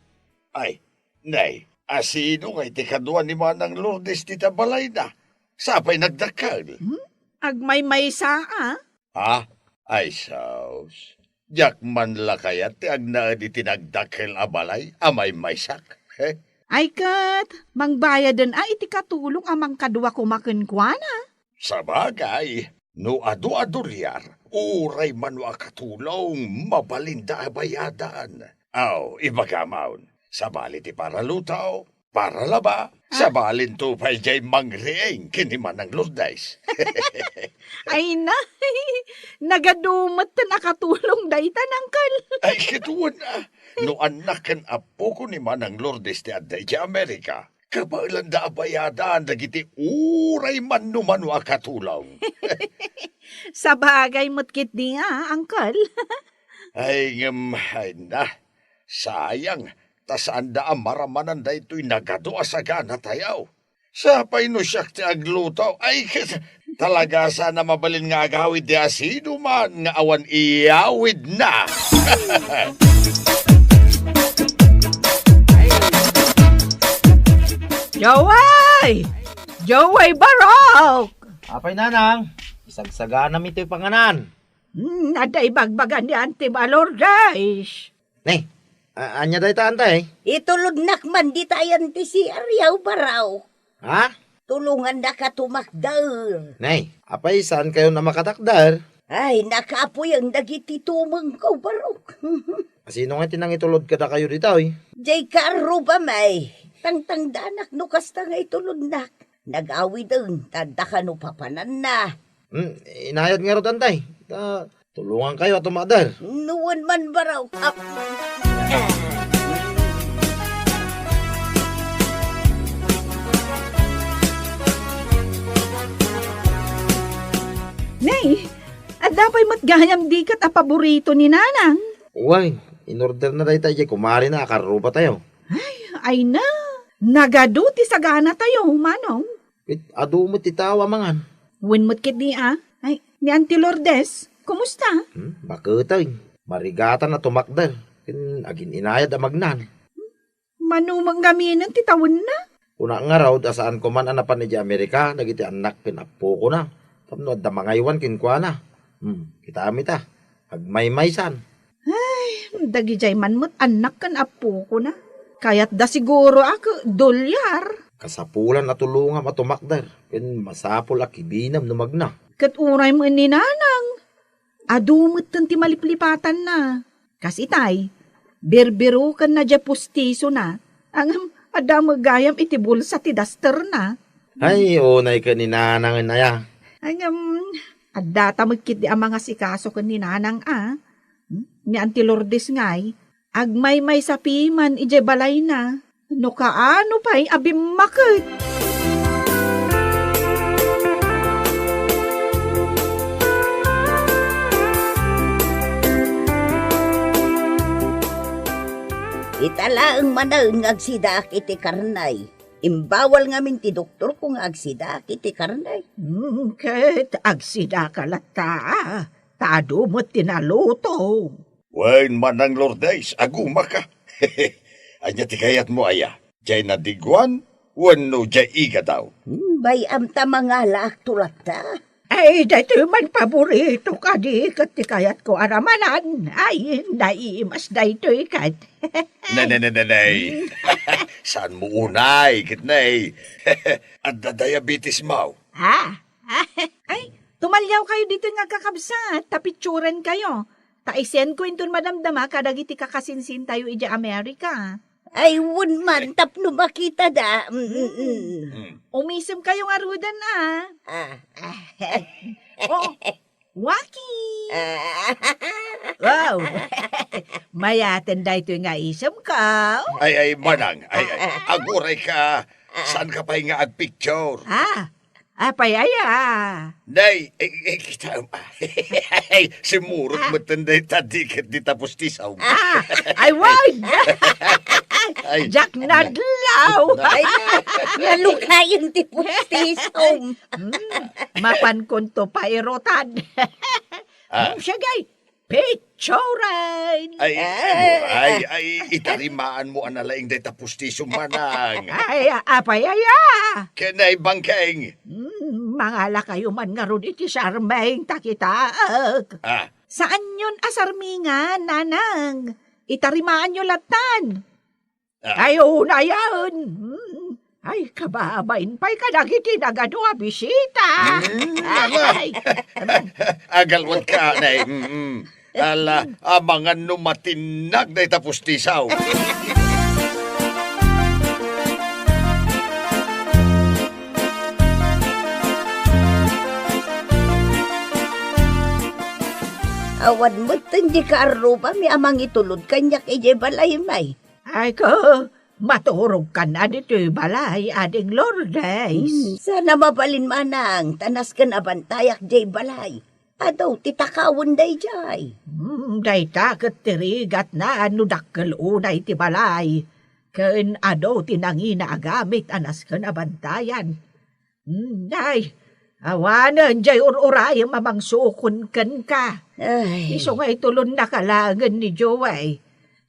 ay, nay, a sino ngay ti kadua ni Manang Lourdes dita balayna? Sapay nagdakkel. Hmm? Agmaymaysa a? Ha? Ay, sus. Diak man la kayat ti agnaed iti nagdakkel a balay a maymaysak. He? Ay ket, mangbayaden a iti katulong a mangkadua koma kenkuana. Sabagay, no adu a dolyar, uray mano a katulong, mabalinda a bayadan. Aw, ibagam, sabali ti para luto, para laba, sabalinto pay diay mangriing ken ni Manang Lourdes. Ay na, nagadu metten a katulong dayta, Angkel. Ay, ket wen a. No annak ken appoko ni Manang Lourdes ti adda idiay Amerika, kabaelanda a bayadan dagiti uray mano-mano a katulong. Sabagay met ketdi a, Angkel. Ay, ngem, ay na, sayang, ta saanda a maramanan daytoy nagadu a saganatayo. Sapay no siak ti agluto, ay, talaga saan a mabalin nga agawid ti asinoman nga awan iyawidna. Joey! Joey Barok! Apay, Nanang, isagsaganam itoy panganan. Hmm, adda ibagbagan ni Auntie Lourdes. Ne, a-, ania dayta, Auntie? Itulodnak man ditayan ti C R yaw, Barok. Ha? Tulongannaka tumakder. Nay, apay saankayon a makatakder? Ay, nakapuyan dagiti tumengko, Barok. Asino nga ti nangitulod kadakayo ditoy? Jay kaarrubam ay. Tangtangdanak no kasta nga itulodnak. Nagawiden, ta adda kano papananna. Hmm, inayad ngarud, antay. Ta, tulongankayo a tumakder. Nuan man, Barok. Ah. Nay, adda pay met gayam diket a paborito ni Nanang? Wen, inorderna dayta idiay kumarena a karrubatayo. Ay, ay na. Nagadu ti saganatayo, Manong. Ket adu met ti tao a mangan. Wen met ketdi a. Ay, ni Auntie Lourdes, kumusta? Hmm, baketeng. Marigatan a tumakder. Ken agin-inayad a magnan. Mano met ngamin ti tawenna? Kunak ngarud a saanko man a napan idiay Amerika dagiti annak ken appokona tapno adda mangaywan kenkuana. Hmm, kitaem ita. Agmaymaysan. Ay, dagidiay man met annak ken appokona. Kayatda siguro a ke-, dolyar. Kasapulan a tulongam a tumakder, ken masapul a kibinem no magna. Ket uray met ni Nanang, adu metten ti maliplipatanna. Kas itay, birbirukenna diay pustisona, ngem adda met gayam iti bulsa ti dasterna. Ay, unay ken ni Nanang aya. Ngem, addata met ketdi a mangasikaso ken ni Nanang a. Hmm? Ni Auntie Lourdes ngay, agmaymaysa piman idiay balayna. No kaano pay a bimmaket. Ita laeng manen nga agsidaak iti karnay. Imbawal ngamin ti doktorko nga agsidaak iti karnay. Hmm, ket agsidaka latta, ta adu met ti naluto. Wen, Manang Lourdes, agumaka. Ania ti kayatmo aya? Diay nadiguan wenno diay igadaw? Hmm, bay-am ta mangalaakto latta. Ay, daytoy man paborito kadi ket ti kayatko a ramanan. Ay, naimas daytoy ket. Ne, ne, ne, ne, ne. Saanmo unay, ket ne. Adda diabetesmo. Ah, ay, tumaliawkayo ditoy nga agkakabsat, ta pitsurenkayo. Ta i-sendko inton madamdama kadagiti kakasinsintayo idiay Amerika. Ay, wen man, tapno makitada. Mm, mm, mm. Mm. Umisemkayo ngaruden a. Ah. Oh, Waki! Ah. Wow! Mayaten daytoy nga isemko. Ay, ay, Manang, ay, ay, agurayka, saanka pay nga agpicture? Ah, apay aya? Nay, eh, eh, kita, ay, simurot metten dayta diket dita pustisom. Ah, ay, wag! Ay. Diak nadlaw! Ay, nalukayan ti pustisom. Hmm, mapankonto pairutan. Ah. Hmm, sige, picturen! Ay, Ah. Ay, ay, itarimaanmo a nalaing dayta pustisom, Manang. Ay, apay aya? Ken ay, Bangkeng. Hmm, mangalakayo man ngarud iti sarming, ta kitaek. Ah. Saanyon a sarmingan, Nanang. Itarimaanyo lattan. Ah. Ay, unayen. Hmm. Ay, kababain pay kadagiti nagadu a bisita. Hmm, ala. Ay. Agalwatka, nay. Mm-mm. Ala, amangan no matinnag dayta pustisom. Awan metten di kaarrubami a mangitulod kaniak idiay balaymi. Ay ko, maturogkan a ditoy balay, Ading Lourdes. Hmm, saan a mabalin, Manang, ta nasken a bantayak diay balay. Adu ti takawen daydiay. Hmm, dayta ket ti rigatna no dakkel unay ti balay. Ken adu ti nangina a gamit a nasken a bantayan. Hmm, ay, awanen jay ur-urayem a mangsukon kenka. Ay. Isu nga itulonnaka laengen ni Joey.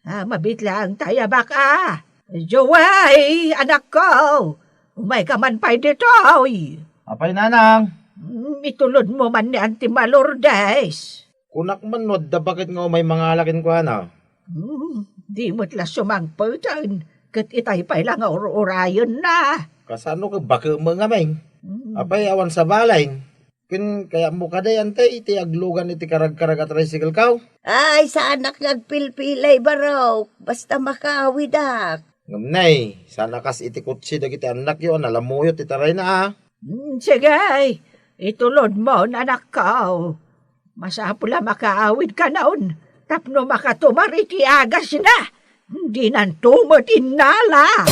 Ah, mabitlaeng ta aya baka. Joey, anakko, umayka man pay ditoy. Apay, Nanang? Hmm, itulodmo man ni Auntie Lourdes. Kunak man no adda baket nga umay mangala kenkuana. Hmm, di met la sumangpeten, ket itay pay la nga ur-urayenna. Kasano ka bakem nga, Meng? Mm. Apay, awan sabali. Ken kayatmo kadi, Ante, iti aglugan iti karagkarag a tricycle-ko? Ay, saanak nga agpilpilay, barok. Basta makaawidak. Ngem, Nay, saan a kas iti kotse dagiti annakyo a nalamuyot ti tarayna, a? Mm, sige, itulodmon, anakko. Masapul a makaawidkanon tapno makatumar iti agasna. Dinanto met innala.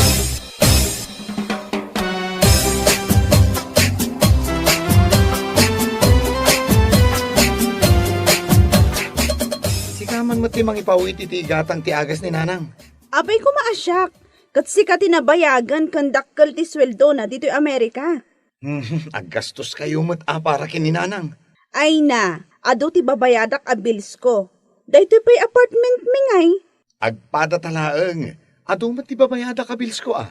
Sika man met ti mangipaw-it iti igatang ti agas ni Nanang. Apay koma a siak, ket sika ti nabayagan ken dakkel ti sueldona ditoy Amerika. Hmm, aggastoskayo met a para ken ni Nanang. Ay na, adu ti babayadak a bills-ko. Daytoy pay apartment-mi ngay. Agpadata laeng, adu met ti babayadak a bills-ko, a.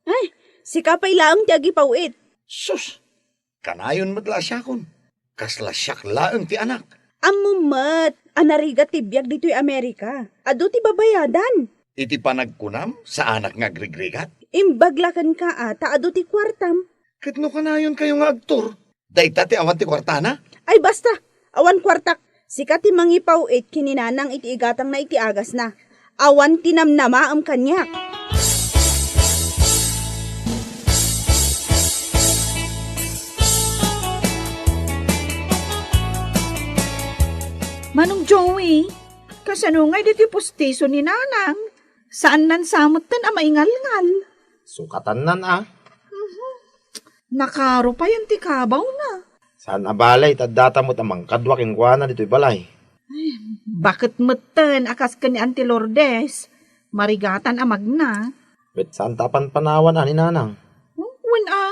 Ay, sika pay laeng ti agipaw-it. Sus, kanayon met la a siakon. Kasla siak laeng ti anak. Ammom met a narigat ti biag ditoy Amerika. Adu ti babayadan. Iti panagkunam, saanak nga agrigrigat? Imbag la kenka a ta adu ti kuartam. Ket no kanayonkayo nga agtur, dayta ti awan ti kuartana? Ay, basta! Awan kuartak. Sika ti mangipaw-it ken ni Nanang iti igatangna iti agasna. Awan ti namnamaem kaniak. Manong Joey, kasano ngay ditoy pustiso ni Nanang? Saannan sa metten a maingalngal. Sukatannan, a. Mhm. Nakaro payen ti kabawna. Saan a bale, ta addata met a mangkadua kenkuana ditoy balay. Ay, baket metten a kas ken ni Auntie Lourdes, marigatan a magna. Ket saan ta a panpanawan a ni Nanang? Hmm, wen a,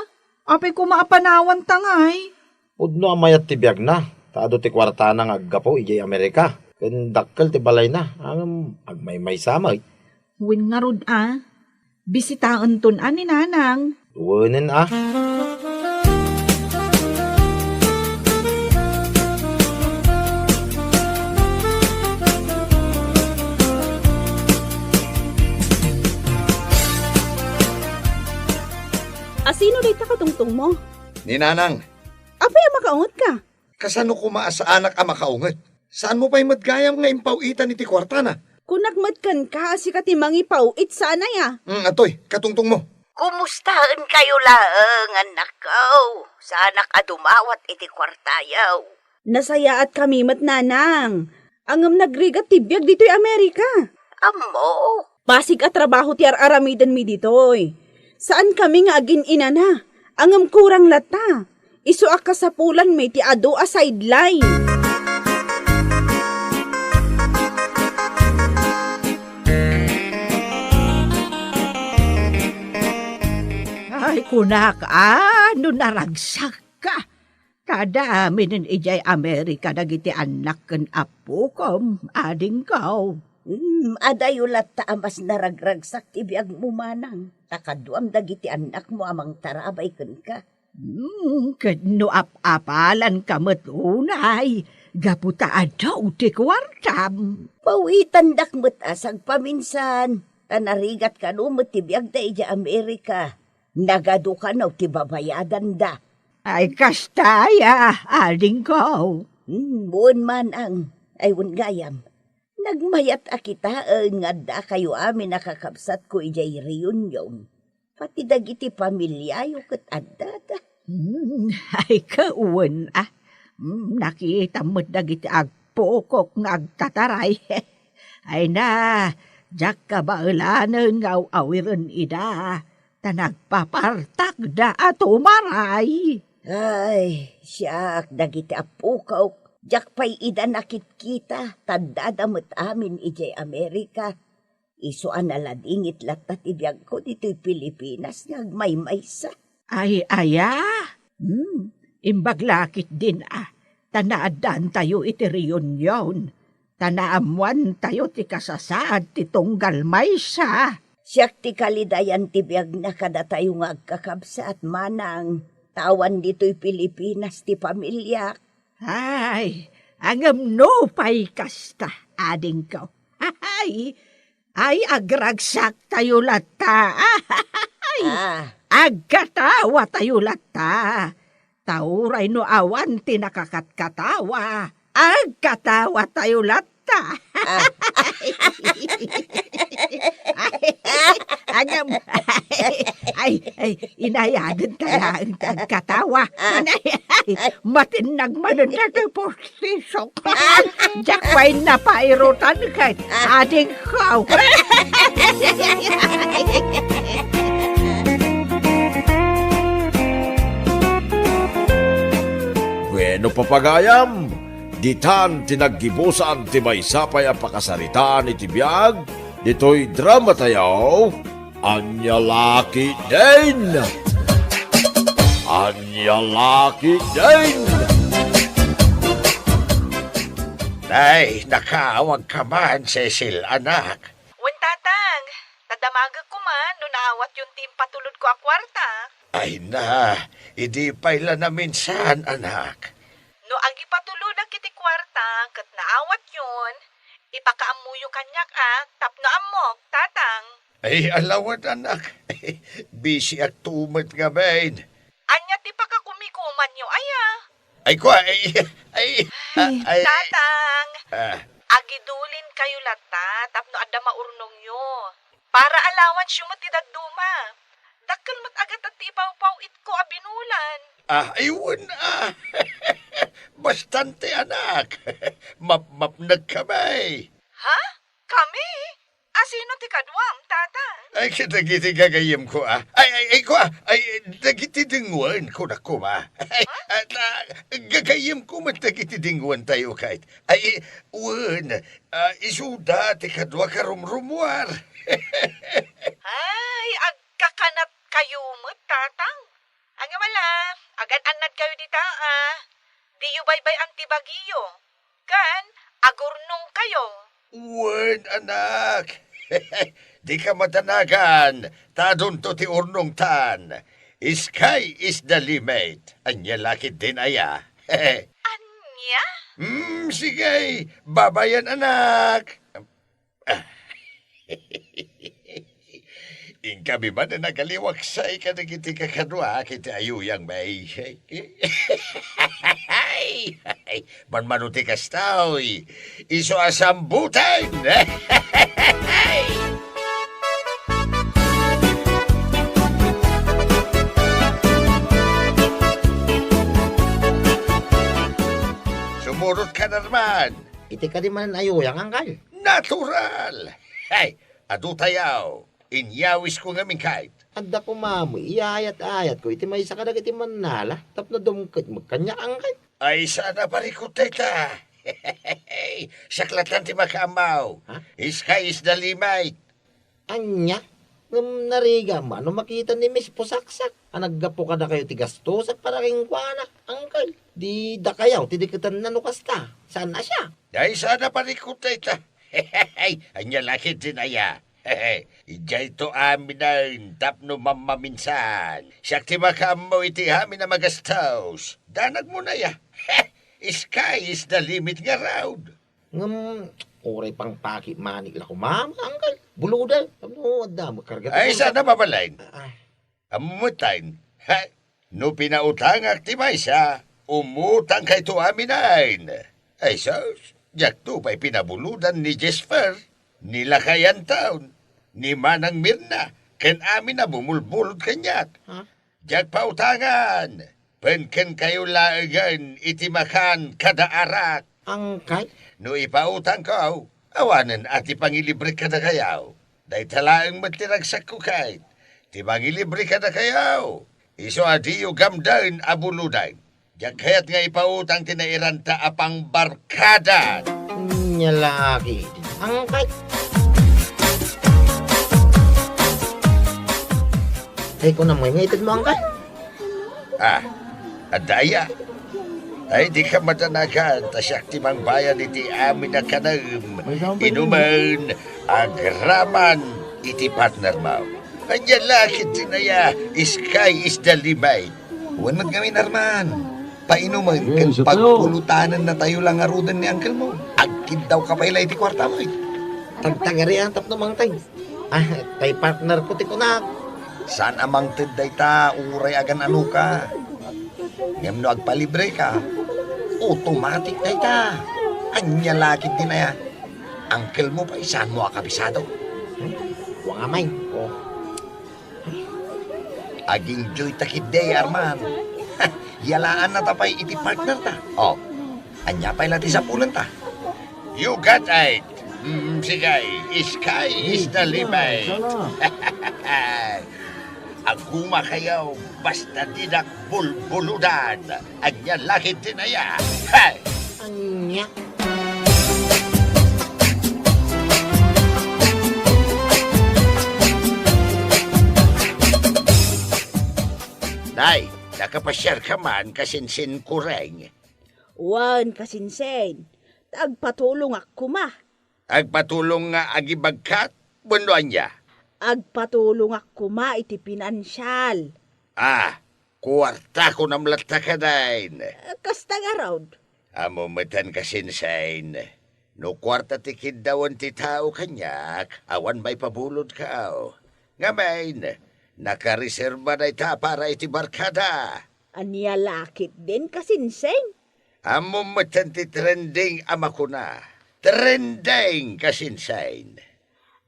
apay koma a panawanta ngay? Pudno a mayat ti biagna, ta adu ti kuartana nga aggapu idiay Amerika, ken dakkel ti balayna, ngem agmaymaysa met. Wen ngarud a, bisitaenton a ni Nanang. Wenen a. Asino dayta katungtongmo? Ni Nanang. Apay a makaungetka? Kasano koma a saanak a makaunget? Saanmo pay met gayam nga impaw-itan iti kuartana? Kunak met kenka a sika ti mangipaw-it, saan aya? Mm, atoy, katungtongmo. Kumustaenkayo laeng, annakko? Saanak a dumawat iti kuartayo. Nasayaatkami met, Nanang. Ngem nagrigat ti biag ditoy Amerika. Ammo. Basig a trabaho ti ar-aramidenmi ditoy. Saankami nga agin-inana, ngem kurang latta. Isu a kasapulanmi ti adu a sideline. Ay, kunak a, no naragsakka. Ta adda aminen idiay Amerika dagiti annak ken appokom, adingko. Hmm, adayo latta a mas naragragsak ti biagmo, manang, ta kaduam dagiti annakmo a mangtarabay kenka. Hmm, ket no ap-apalanka met unay, gapu ta adu ti kuartam. Pawitandak met a sagpaminsan, ta narigat kano met ti biagda idiay Amerika. Nagadu kano ti babayadanda. Ay, kasta aya, adingko. Hmm, wen manang. Ay, wen gayam. Nagmayat a kitaen nga addakayo amin a kakabsatko idiay Reunion. Pati dagiti pamiliayo ket addada. Hmm, ay, kawen a. Hmm, nakitam met dagiti agpukok nga agtataray. Ay na, diak kabaelanen nga aw-awiren ida, ta nagpapartakda a tumaray. Ay, siak, dagiti apukok, diak pay ida nakitkita, ta addada met amin idiay Amerika. Isu a naladingit latta ti biagko ditoy Pilipinas nga agmaymaysa. Ay, aya? Hmm, imbag la ketdin a, ta naaddaantayo iti Reunion, ta naammoantayo ti kasasaad ti tunggal maysa. Siak ti kalidayan ti biagna kadatayo nga agkakabsat, manang, ta awan ditoy Pilipinas ti pamiliak. Ay, ngem no pay kasta, adingko. Ay, ay, agragsaktayo latta. Ay! Ah, Agkatawatayo latta. Ta uray no awan ti nakakatkatawa, agkatawatayo latta. Ah. Ay, agam-, ay, ay, inayaden ta laeng ti agkatawa. Ay, ay, matinnag manen daytoy postisok. Diak pay napairutan ket adingko. Bueno, papagayam, ditan ti naggibusan ti maysa pay a pakasaritaan iti biag ditoy drama tayo. Ania la ketdin? Ania la ketdin? Nay, nakaawagka man, Cecil, anak. Wen, Tatang, ta damagek koma no naawatyon ti impatulodko a kuarta. Ay na, idi pay la naminsan, anak. No agipatulodak iti kuarta ket naawatyon, ipakaammoyo kaniak a tapno ammok, Tatang. Ay, alawad, anak. Bisiak to met ngamin. Ania ti pakakumikumanyo aya? Ay, kua, ay, ay, Ay, ay, Tatang, ah. Agidulinkayo latta tapno adda maurnongyo. Para allowance-yo met ti dadduma. Dakkel met a gatad ti ipawpaw-itko a binulan. Ah, ay, wen, ah. Bastante, anak. Mapmapnekka, bay. Ha? Kami? A sino ti kaduam, Tatang? Ay, kadagiti gagayyemko, ah. Ay, ay, ay, kua, ay, dagiti dengwen, kunak koma. Ay, ah, ta-, gagayyemko met dagiti dengwentayo, kayat. Ay, wen, ah, isuda ti kadua karumrumuar. Ay, agkakanatkayo met, Tatang. Ania met la, agan-annadkayo dita, a. Diyo baybay-an ti bagiyo. Ken agurnongkayo. Wen, anak. Dika madanagan, ta adunto ti urnongtan. Sky is the limit. Ania la ketdin aya? Ania? Hmm, sige, babayen, anak. Inkami manen a nagaliwaksay kadagiti kakaduak iti ayuyang, bay. Manmano ti kasta, oy. Isu a sambutan. Sumurotka, Norman. Iti kadi manen a ayuyang, angkel? Natural! Hay, adu tayo. Inyawisko ngamin, kayat. Adda koma met iyayat-ayatko iti maysa kadagiti mannala tapno dumket met kaniak, angkel. Ay, saan a parikut dayta? Siak latta ti makaammo. Ha? Sky is the limit. Ania? Ngem narigat man no makita ni Miss Pusaksak a naggapu kadakayo ti gastosak para kenkuana, angkel. Di dakayo ti diketenna no kasta. Saan a siak? Ay, saan a parikut dayta? Ania la ketdin aya? Idiayto aminen tapno mammaminsan. Siak ti makaammo iti amin a magastos. Danagmon aya. Sky is the limit ngarud. Ngem, uray pangpakimanik la koma, angkel. Buluda, tapno adda met karga. Ay, saan a babaen? Ah, ah. Ammom metten, ha? No pinautangak ti maysa, umutangkayto aminen. Ay sus, diakto pay pinabuludan ni Jesper, ni Lakay Anton, ni Manang Mirna, ken amin a bumulbulod kaniak. Ha? Diak pautangan, pen kenkayo laengen iti makan kada arak. Angkay? No ipautangko, awanen a ti pangilibrek kadakayo. Dayta laeng met ti ragsakko ket ti mangilibre kadakayo. Isu a diyo gamden a buludan. Diak kayat nga ipautang ti nairanta a pangbarkada. Nia la ketdi, angkay. Ay, kunam nga itedmo, angkay? Ah, adda aya? Ay, dika madanagan, ta siak ti mangbayad iti amin a kanem, inumen, agraman iti partnermo. Ania la ketdin aya, sky is the limit. Wen met ngamin, Arman. Painumen ken pagpulutanennatayo la ngaruden ni angkelmo. Agkiddawka pay la iti kuartamo, eh. Tagtagarian tapno mangtay. Ah, tay partnerko ti kunak. Saan a mangted dayta uray agan-anoka. Ngem no agpalibreka, automatic dayta. Ania la ketdin aya? Uncle mo pay, saanmo a kabisado? Hmm? Wa nga, May. Oh. Ag-enjoy ta ketdi, Arman. Yalaannata pay iti partnerta. Oh, ania pay la ti sapulenta? You got it. Mm, sige, sky is the limit. Agumakayo, basta dinak bulbuludan. Ania la ketdin aya? Hey! Ania? Nay, nakapasiarka man, kasinsin kureng? Wen, kasinsin. Ta agpatulongak koma. Agpatulong nga agibagkat? Wenno ania? Agpatulongak koma iti pinansial. Ah, kuarta kunam latta kadayn. Kasta ngarud. Ammom metten, kasinsin. No kuarta ti kiddawen ti tao kaniak, awan maipabulodko. Ngamin, nakareserba dayta para iti barkada. Ania la ketdin, kasinsin? Ammom metten ti trending a makuna. Trending, kasinsin.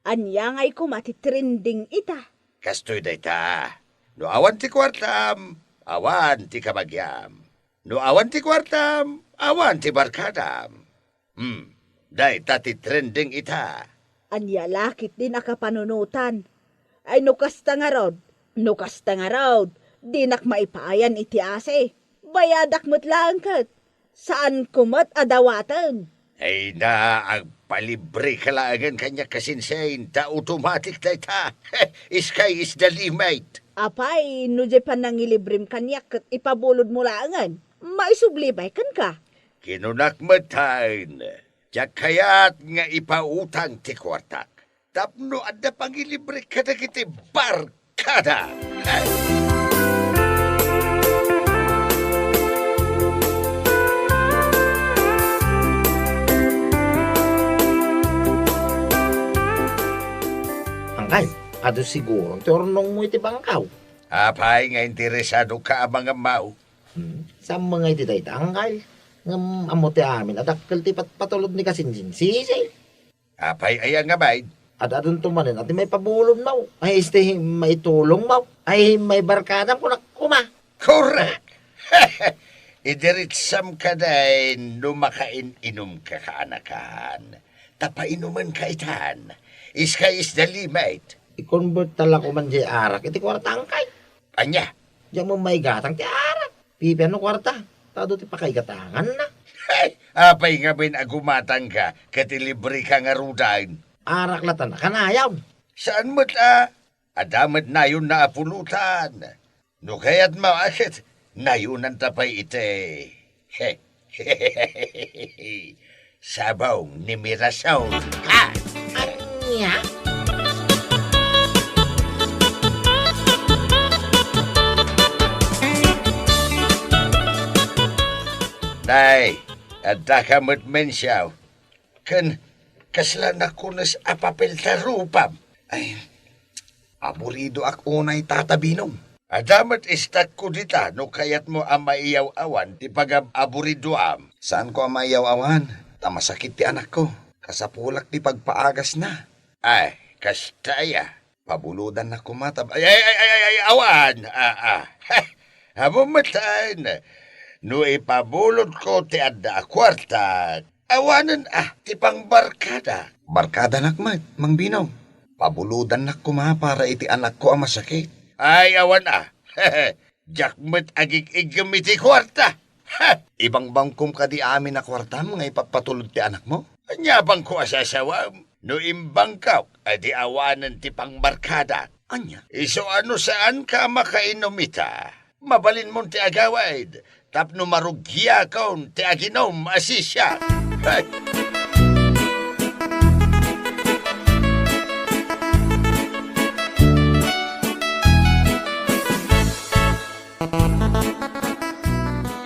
Ania ngay koma ti trending ita? Kastoy dayta. No awan ti kuartam, awan ti kabagiam. No awan ti kuartam, awan ti barkadam. Hmm, dayta ti trending ita. Ania la ketdin a kapanunotan? Ay, no kasta ngarud, no kasta ngarud, dinak maipaayan iti asi. Bayadak met laeng ket. Saanko met a dawaten. Ay na, agpalibreka laengen kaniak, kasinsin, ta automatic dayta. Sky is the limit. Apay, no diay panangilibrem kaniak ket ipabulodmo laengen, maisubli pay kenka. Kinunak met, Tay, diak kayat nga ipautang ti kuartak tapno adda pangilibrek kadagiti barkada. Angkay, adu siguro ti urnongmo iti bangkaw. Apay nga interesadoka a mangammaw? Hmm, saan met nga iti dayta, angkay? Ngem ammo ti amin a dakkel ti patpatulod ni kasinsin Sisi. Apay aya nga bain? Ad-adunto manen a ti maipabulodmo, ay isti maitulongmo, ay maibarkadam kunak koma. Korek! Idiritsam kadayn no makain-inumka kaanakan. Ta painumenka itan. Sky is the limit. I-convert ta la koman jay arak iti kuarta, angkay. Ania? Diak met maigatang ti arak. Pipian no kuarta, ta adu ti pakaigatanganna. Hey! Apay ngamin a gumatangka ket ilibreka ngaruden? Arak latta a kanayon. Saan met a, adda met nayonna a pulutan. No kayatmo a ket nayonanta pay iti sabong ni Mirasol. Ah! Ania? Nay, addaka met mensaw. Ken kasla nakunes a papel ta rupam. Ay, aburidoak unay, Tata Binong. Adda met istakko dita no kayatmo a maiyaw-awan ti pagab-aburidoam. Saanko a maiyaw-awan, ta masakit ti anakko. Kasapulak ti pagpaagasna. Ay, kasta aya. Pabulodannak koma ta, ay, ay, ay, ay, ay, awan. Ah, ah. Heh, ammom met, Tay, no ipabulodko ti adda a kuarta, awanen a ti pangbarkada. Barkadanak met, Mang Binong. Pabulodannak koma para iti anakko a masakit. Ay, awan a. Diak met agig-iggem iti kuarta. Ha! Ibangbangkom kadi amin a kuartam nga ipapatulod ti anakmo? Ania bangko a sasawam? No imbangkok, adi awanen ti pangbarkadak. Ania? Isu a no saanka a makainom ita, mabalinmon ti agawid tapno marugiakon ti aginom a sisiak. Hey!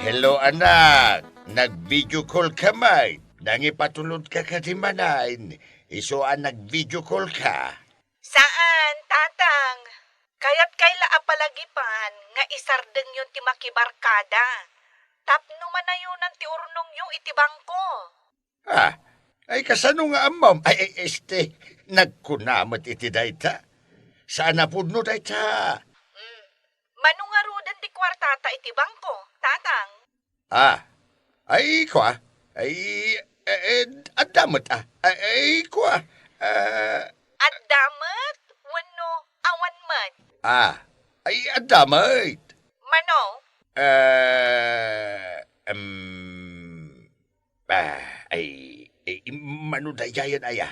Hello, anak. Nag-video call ka met. Nangipatulodka kadi manen? Isu a nag-video call ka. Saan, Tatang. Kayatkay la a palagipan nga isardengyon ti makibarkada tapno manayonan ti urnongyo iti bangko. Ah, ay kasano nga ammom? Ay, ay, este, nagkuna met iti dayta. Saan a pudno dayta? Mm. Mano ngaruden ti kuartata iti bangko, Tatang? Ah, ay, kua. Ay, eh, eh, adda met, ah. Ay, ay, kua. Ah, Adda met wenno awan met? Ah, ay, adda met. Mano? Eh, em, Ah, ay, ay, mano daydiayen aya?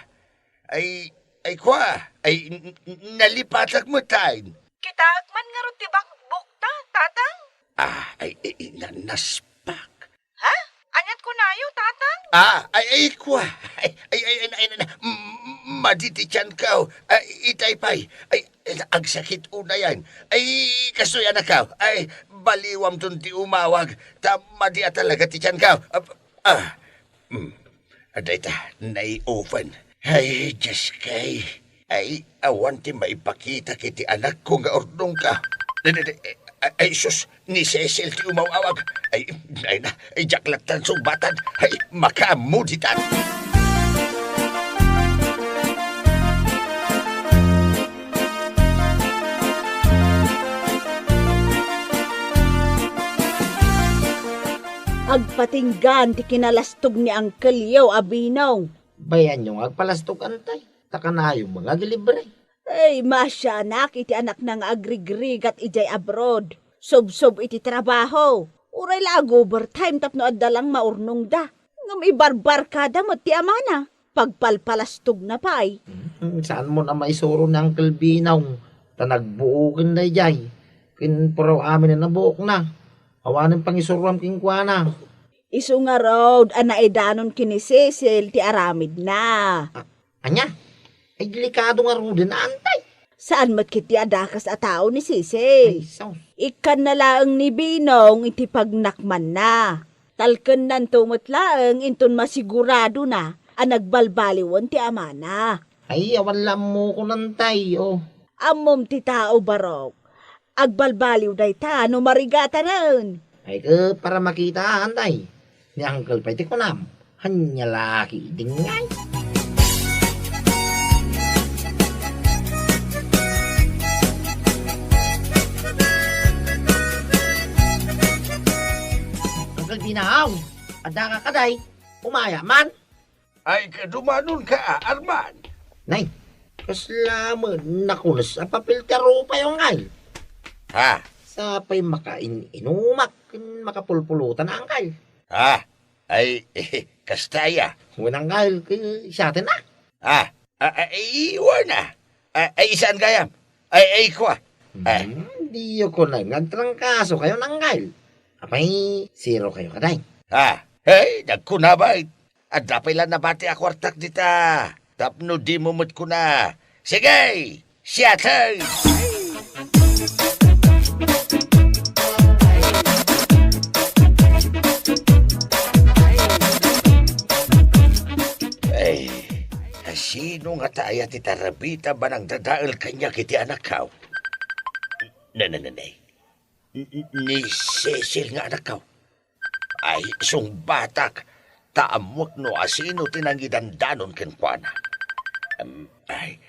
Ay, ay, kua, ay, n-, n-, nalipatak met tayn. Kitaek man ngarud ti bakbukta, Tatang? Ah, ay, ay, ay, na-, naspak. Ha? Aniat kunayo, Tatang? Ah, ay, ay, kua. Ay, ay, ay, ay, ay, ay, m-, m-, madi ti tianko. Ay, itay pay. Ay, agsakit unayen. Ay, kastoy, anakko. Ay, baliwamton ti umawag. Ta madi a talaga ti tianko. Ah, ah. Hmm. Adda ita, nai-open. Ay, Diyos kay. Ay, awan ti maipakitak iti anakko nga urnongko. Di, di, di, ay, ay, sus, ni Cecil ti umaw-awag. Ay, ay na, ay, diak lattan sungbatan. Ay, makaammo ditan. Agpatinggaan ti kinalastog ni Uncle Yo a Binong. Bayanyo nga agpalastog, Antay. Ta kanayon nga agilibre. Ay, maasianak iti anakna nga agrigrigat idiay abroad. Subsob iti trabaho. Uray la ag-overtime tapno adda lang maurnongda. Ngem ibarbarkada met ti amana. Pagpalpalastogna pay. Hmm, saanmon a maisuro ni Uncle Binong? Ta nagbuoken daydiay. Ken puraw amin a nabuokna. Awanen pangisuroam kenkuana. Isu ngarud a naidanon ken ni Cecil ti aramidna. A-, ania? Ay, delikado ngaruden, Antay. Saan met ketdi a dakes a tao ni Cecil. Ay, sus. Ikkanna laeng ni Binong iti pagnakmanna. Talkennanto met laeng inton masiguradona a nagbalbaliwen ti amana. Ay, awan la ammokon, Antay, o. Ammom ti tao, Barok. Agbalbaliw dayta no marigatanen. Ay, ket para makita, Antay. Ni Uncle pay ti kunam. Ania la ketdin ngay? Uncle Binong, addaka kadi? Umaya man? Ay, kadumanonka, Arman. Nay, kasla met nakunes a papel ti arupayo, Uncle. Ha? Sa pay makain-inumak ken makapulpulutan, Uncle. Ha? Ay, kasta aya. Wen, Uncle, ket siaten a. Ha? A, a, iwan a. A, ay, saan gayam? Ay, ay, kua. Ay. Hmm, diyo kunen nga agtrangkasokayo, Uncle. Apay, zerokayo kadi? Ha? Hey, nagkuna bay. Adda pay la nabati a kuartak dita. Tapno dimo met kuna. Sige! Siatay! Ay, asino ngata aya ti tarabita ban nangdadael kaniak iti anakko? Nanananay. N-, n-, ni Cecil nga anakko. Ay, sungbatak, ta ammoak no asino ti nangidandanon kenkuana. Em, ay,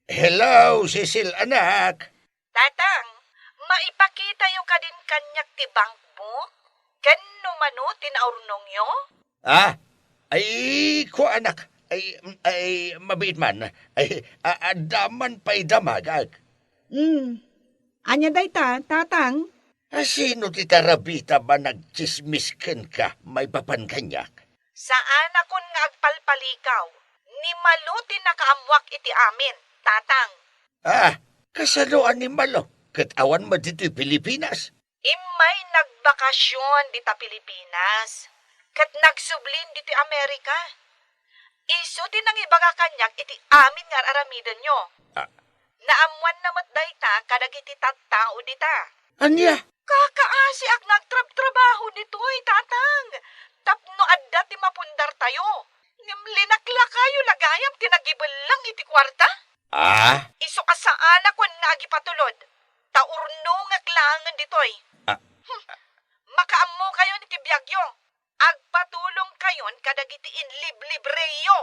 hello, Cecil, anak. Tatang, maipakitayo kadin kaniak ti bankbook? Ken no mano ti naurnongyo? Ah, ay, kua, anak. Ay, ay, mabiit man. Ay, a-, adda man pay damagak. Hmm. Ania dayta, Tatang? Asino ti tarabita ba nagtsismis kenka maipapan kaniak? Saanakon nga agpalpalikaw. Ni Malo ti nakaammoak iti amin, Tatang. Ah, kasano a ni Malo? Ket awan met ditoy Pilipinas? Immay nagbakasion dita Pilipinas, ket nagsublin ditoy Amerika. Isu ti nangibaga kaniak iti amin nga ar-aramidenyo. Ah. Naammoanna met dayta kadagiti tattao dita. Ania? Kakaasiak nga agtrabtrabaho ditoy, Tatang, tapno adda ti mapundartayo. Ngem linaklakayo la gayam ti nagibellang iti kuarta? Ah? Isu a saanakon nga agipatulod. ti inliblibreyo.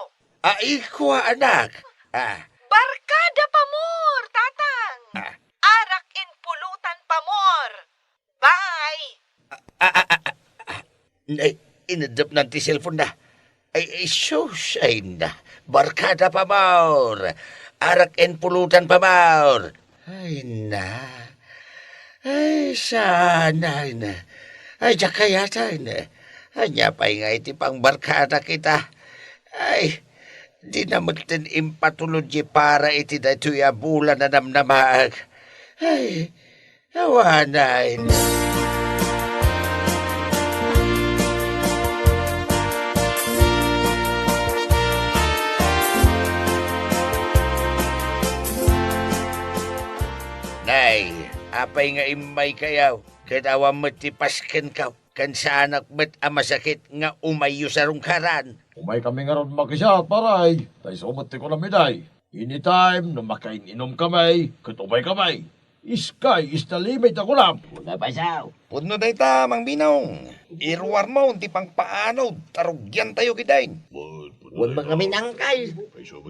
Ay, kua, anak. Ah. Barkada pamor, Tatang. Ah. Arak in pulutan pamor. Bye. Ah, ah, ah, ah, ah. Ay, inedepnan ti cellphone na. Ay, ay, sus, ay na. Barkada pamor. Arak in pulutan pamor. Ay na. Ay, sana, ay na. Ay, diak kayatan. Ania pay nga iti pangbarkada kita. Ay, di na metten impatulod di para iti daytoy a bulan a namnamaag. Ay, awanen. Nay, apay nga immaykayo? Ket awan met ti paskenkaw, ken saanak met a masakit nga umayyo sarungkaran. Umaykami ngarud makisiat, pare. Ta isu met ti kunam idiay. Anytime no makain-inumkami, ket umaykami. Sky is the limit a kunam. Una pa siya. Pudno dayta, Mang Binong. Iruarmo ti pangpaanod ta rugiantayo ketdin. Wen met ngamin, angkal.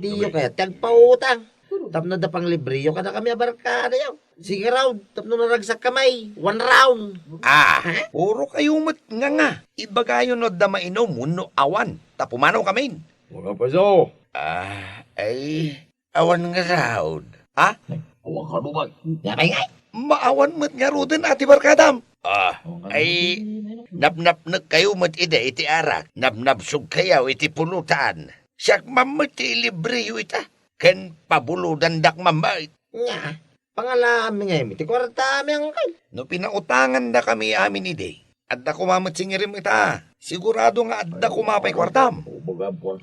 Diyo kayat ti agpautang? Tapno adda panglibriyo kadakami a barkadayo. Sige raw, tapno naragsakkamay. One round. Ah, puro kayo met nga nga. Ibagayo no adda mainom wenno awan, ta pumanawkamin. Wala pa siya. Ah, ay, awan nga raw. Ha? Awan ka naman. Yapay ngay. Maawan met ngaruden a ti barkadam. Ah, ay, napnapnekkayo met idi iti arak. Napnapsugkayo iti pulutan. Siak man met ti ilibriyo ita. Ken pabulodandak man met. Nya, pangalaami ngay mi ti kuartami, angkal. No pinautangandakami amin idi, adda koma met singirim ita. Sigurado nga adda koma pay kuartam.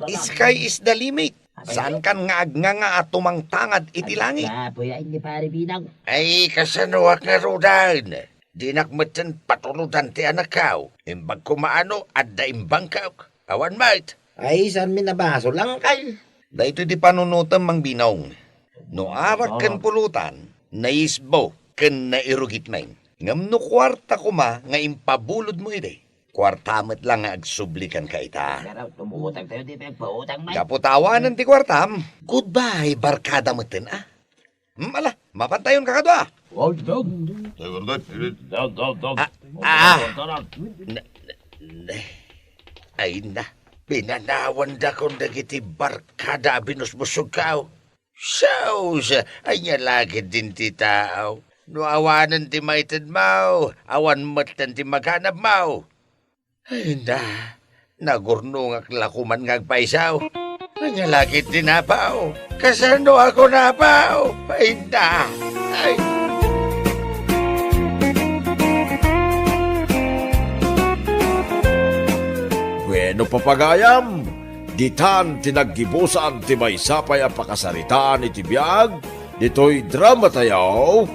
Sky is the limit. Saankan nga agnganga a tumangtangad iti langit. Apo ya ni Pare Binang. Ay, kasanoak ngaruden? Dinak metten patulodan ti anakkaw. Imbag koma no adda imbangkak. Awan met. Ay, saan mi nabasol, angkal? Daytoy ti panunotem, Mang Binong. No arak ken pulutan, naisbo ken nairugit men. Ngem no kuarta koma nga impabulodmo idi, kuarta met la nga agsubli kenka ita. Pero tumuutang tayo, di tayo pautang, man. Gapu ta awanen ti kuartam. Goodbye, barkada metten, ah. Hmm, ala, mapantayon kakadua. Wow, down. Down, down, down, down. Ah, ah. Na, na, na, ay na, pinanawandakon dagiti barkada a binusbusogkaw. Sus, ania la ketdin ti tao? No awanen ti maitedmo, awan metten ti maganabmo. Ay na, nagurnongak la koman nga agpayso. Ania la ketdin, apo? Kasanoak, apo? Ay na, ay. Bueno, papagayam, ditan ti naggibusan ti maysa pay a pakasaritaan iti biag ditoy dramatayo,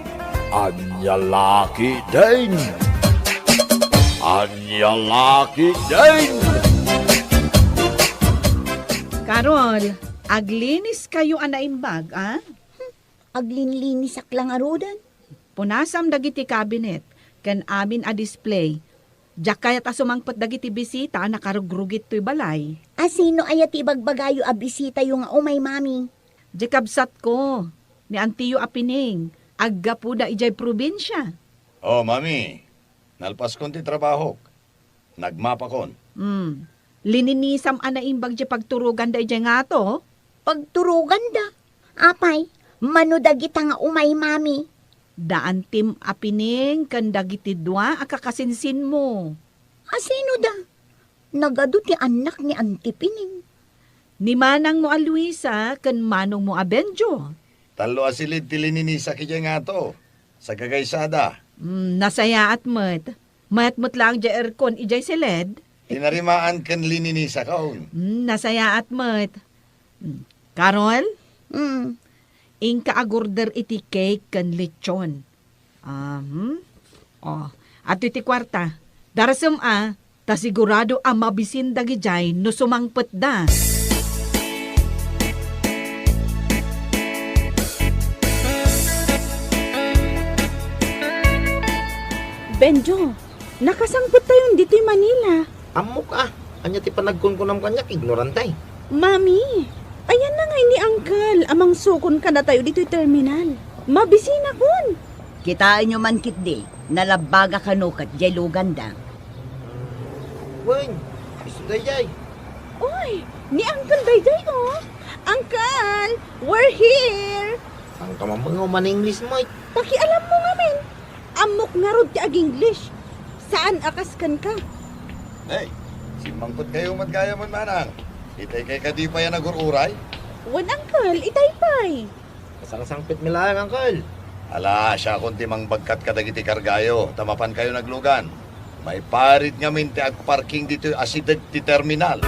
Ania la ketdin? Ania la ketdin? Carol, agliniskayo a naimbag, a? Hmm, aglinlinisak la ngaruden. Punasam dagiti kabinet ken amin a display. Diak kayat a sumangpet dagiti bisita a nakarugrugit toy balay. A sino aya ti ibagbagayo a bisitayo nga umay, Mami? Di kabsatko, ni antiyo a pining, aggapuda idiay probinsia. Oh, Mami, nalpaskon ti trabahok. Nagmapakon. Hmm. Lininisam a naimbag diay pagturoganda idiay ngato? Pagturoganda? Apay, mano dagita nga umay, Mami? Da antim a pining ken dagiti dua a kakasinsinmo. A sino da? Nagadu ti annak ni Anti Pining. Ni manangmo a Luisa ken manongmo a Benjo. Tallo a silid ti lininisak idiay ngato. Sagagaysada. Mm, nasayaat met. Mayat met laeng diay aircon idiay silid. Tinarimaan ken lininisakon. Mm, nasayaat met. Mm. Carol? Mm. Inka agorder iti cake ken lechon. Ah, hmm? Oh, adtoy ti kuarta. Darasem a, ta sigurado a mabisin dagidiay no sumangpetda. Benjo, nakasangpettayon ditoy Manila. Ammok a. Ania ti panagkunkunam kaniak, ignorante? Mami, ayanna ngay ni Uncle a mangsukon kadatayo ditoy terminal. Mabisinakon. Kitaenyo man ketdi, nalabbaga kano ket diay luganda. Wen, isu daydiay. Oy, ni Uncle daydiay, oh. Uncle, we're here. Saan ka mamanga man-English, Mike? Pakialam mo ngamin. Ammok ngarud ti ag-English. Saan a kas kenka? Hey, simmangpet kayo met gayam, manang. Itay kay kadi pay a nagur-uray? Wen, Uncle, itay pay. Kasangsangpet mi laeng, Uncle. Ala, siakon ti mangbagkat kadagiti kargayo, ta mapan kayo naglugan. Maiparit ngamin ti agparking ditoy asideg ti terminal.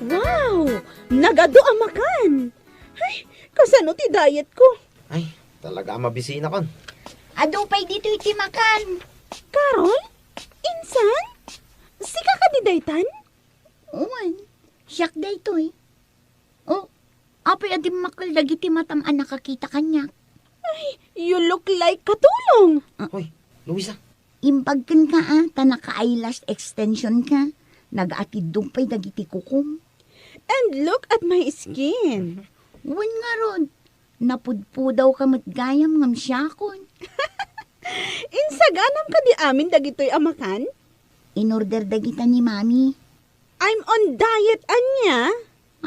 Wow! Nagadu a makan! Ay, kasano ti diet ko? Ay, talaga a mabisinakon. Adu pay ditoy ti makan. Carol? Insan? Sika kadi daytan? Wen, siak daytoy. Oh, apay a dimmakkel dagiti matam a nakakita kaniak? Ay, you look like Katulong. Ah. Hoy, Luisa. Imbag kenka a, ta naka-eyelash extension ka. Nagaatiddog pay dagiti kukom. And look at my skin. Wen ngarud, napudpudaw ka met gayam ngem siakon. Insaganam kadi amin dagitoy a makan? In-order dagita ni Mami. I'm on diet, ania?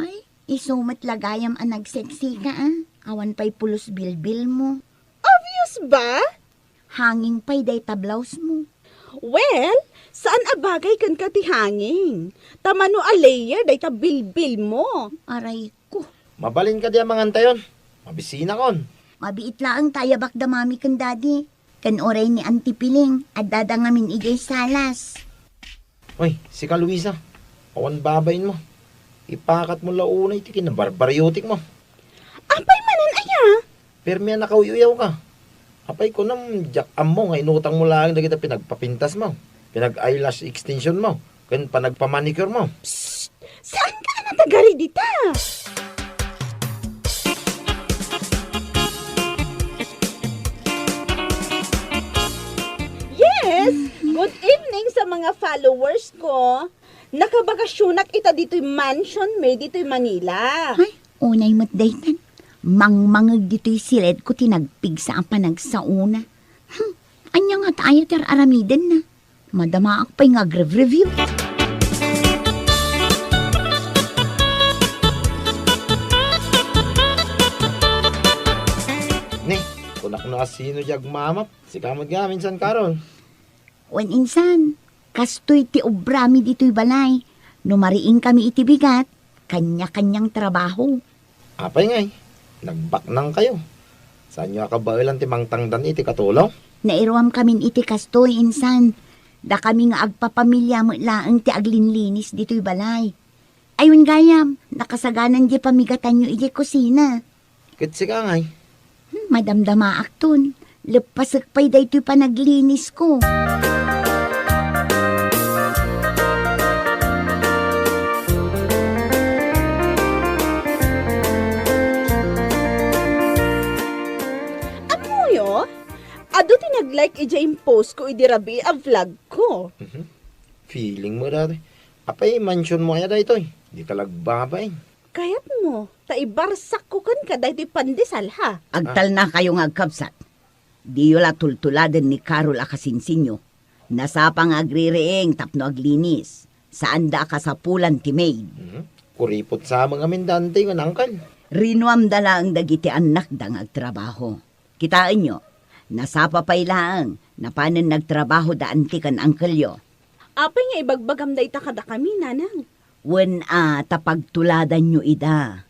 Ay, isu met la gayam a nagseksi ka, ah. Awan pay pulos bilbil mo. Obvious ba? Hanging pay dayta blouse mo. Well, saan a bagay kenka ti hanging. Ta mano a layer dayta bilbil mo. Aray ko. Mabalin kadi a mangantayon. Mabisinakon. Mabiit laeng ta ayabak da Mami ken Daddy. Ken uray ni Auntie Piling, addada ngamin idiay salas. Oy, sika, Luisa, awan babain mo. Ipakat mo la unay ti kinabarbariotik mo. Apay manen aya? Permi a nakauy-uyaw ka. Apay kunam, diak ammo nga inutang mo laeng dagita pinagpapintas mo, pinag-eyelash extension mo, ken panagpamanicure mo. Psst! Saan ka a natagari dita? Yes! Good evening sa mga followers ko. Nakabakasyonak ita ditoy mansion mi ditoy Manila. Ay, unay met daytan. Mangmangeg ditoy siledko ti nagpigsa a panagsaona. Hmm, ania ngata aya ti ar-aramidenna? Madamaak pay nga agrevrev. Ne, kunak no asino diay agmamap. Sika met ngamin, San Carol. Wen insan, kastoy ti obrami ditoy balay. No mariingkami iti bigat, kanya-kanyang trabaho. Apay ngay, nagbaknang kayo. Saanyo a kabaelan ti mangtangdan iti katulong? Nairuamkamin iti kastoy, insan. Dakami nga agpapamilia met laeng ti aglinlinis ditoy balay. Ay, wen gayam, nakasaganan diay pamigatanyo idiay kusina. Ket sika ngay? Hmm, madamdamaakton. Leppasek pay daytoy panaglinisko. Ammoyo, adu ti nag-like idiay impostko idi rabii a vlogko. Mhm. Feeling mo dati. Apay, mansionmo aya daytoy? Dika la agbabain. Kayatmo, ta ibarsakko kenka daytoy pandesal, ha? Agtalnakayo nga agkabsat. Diyo la tultuladen ni Carol a kasinsinyo. Nasapa nga agririing tapno aglinis. Saanda a kasapulan ti maid. Mhm. Kuripot sa amin dante nga nangkal. Rinuamda laeng dagiti annakda nga agtrabaho. Kitaenyo, nasapa pay laeng, napanen nagtrabaho da anti ken angkelyo. Apay nga ibagbagam dayta kadakami, nanang? Wen a, ta pagtuladanyo ida.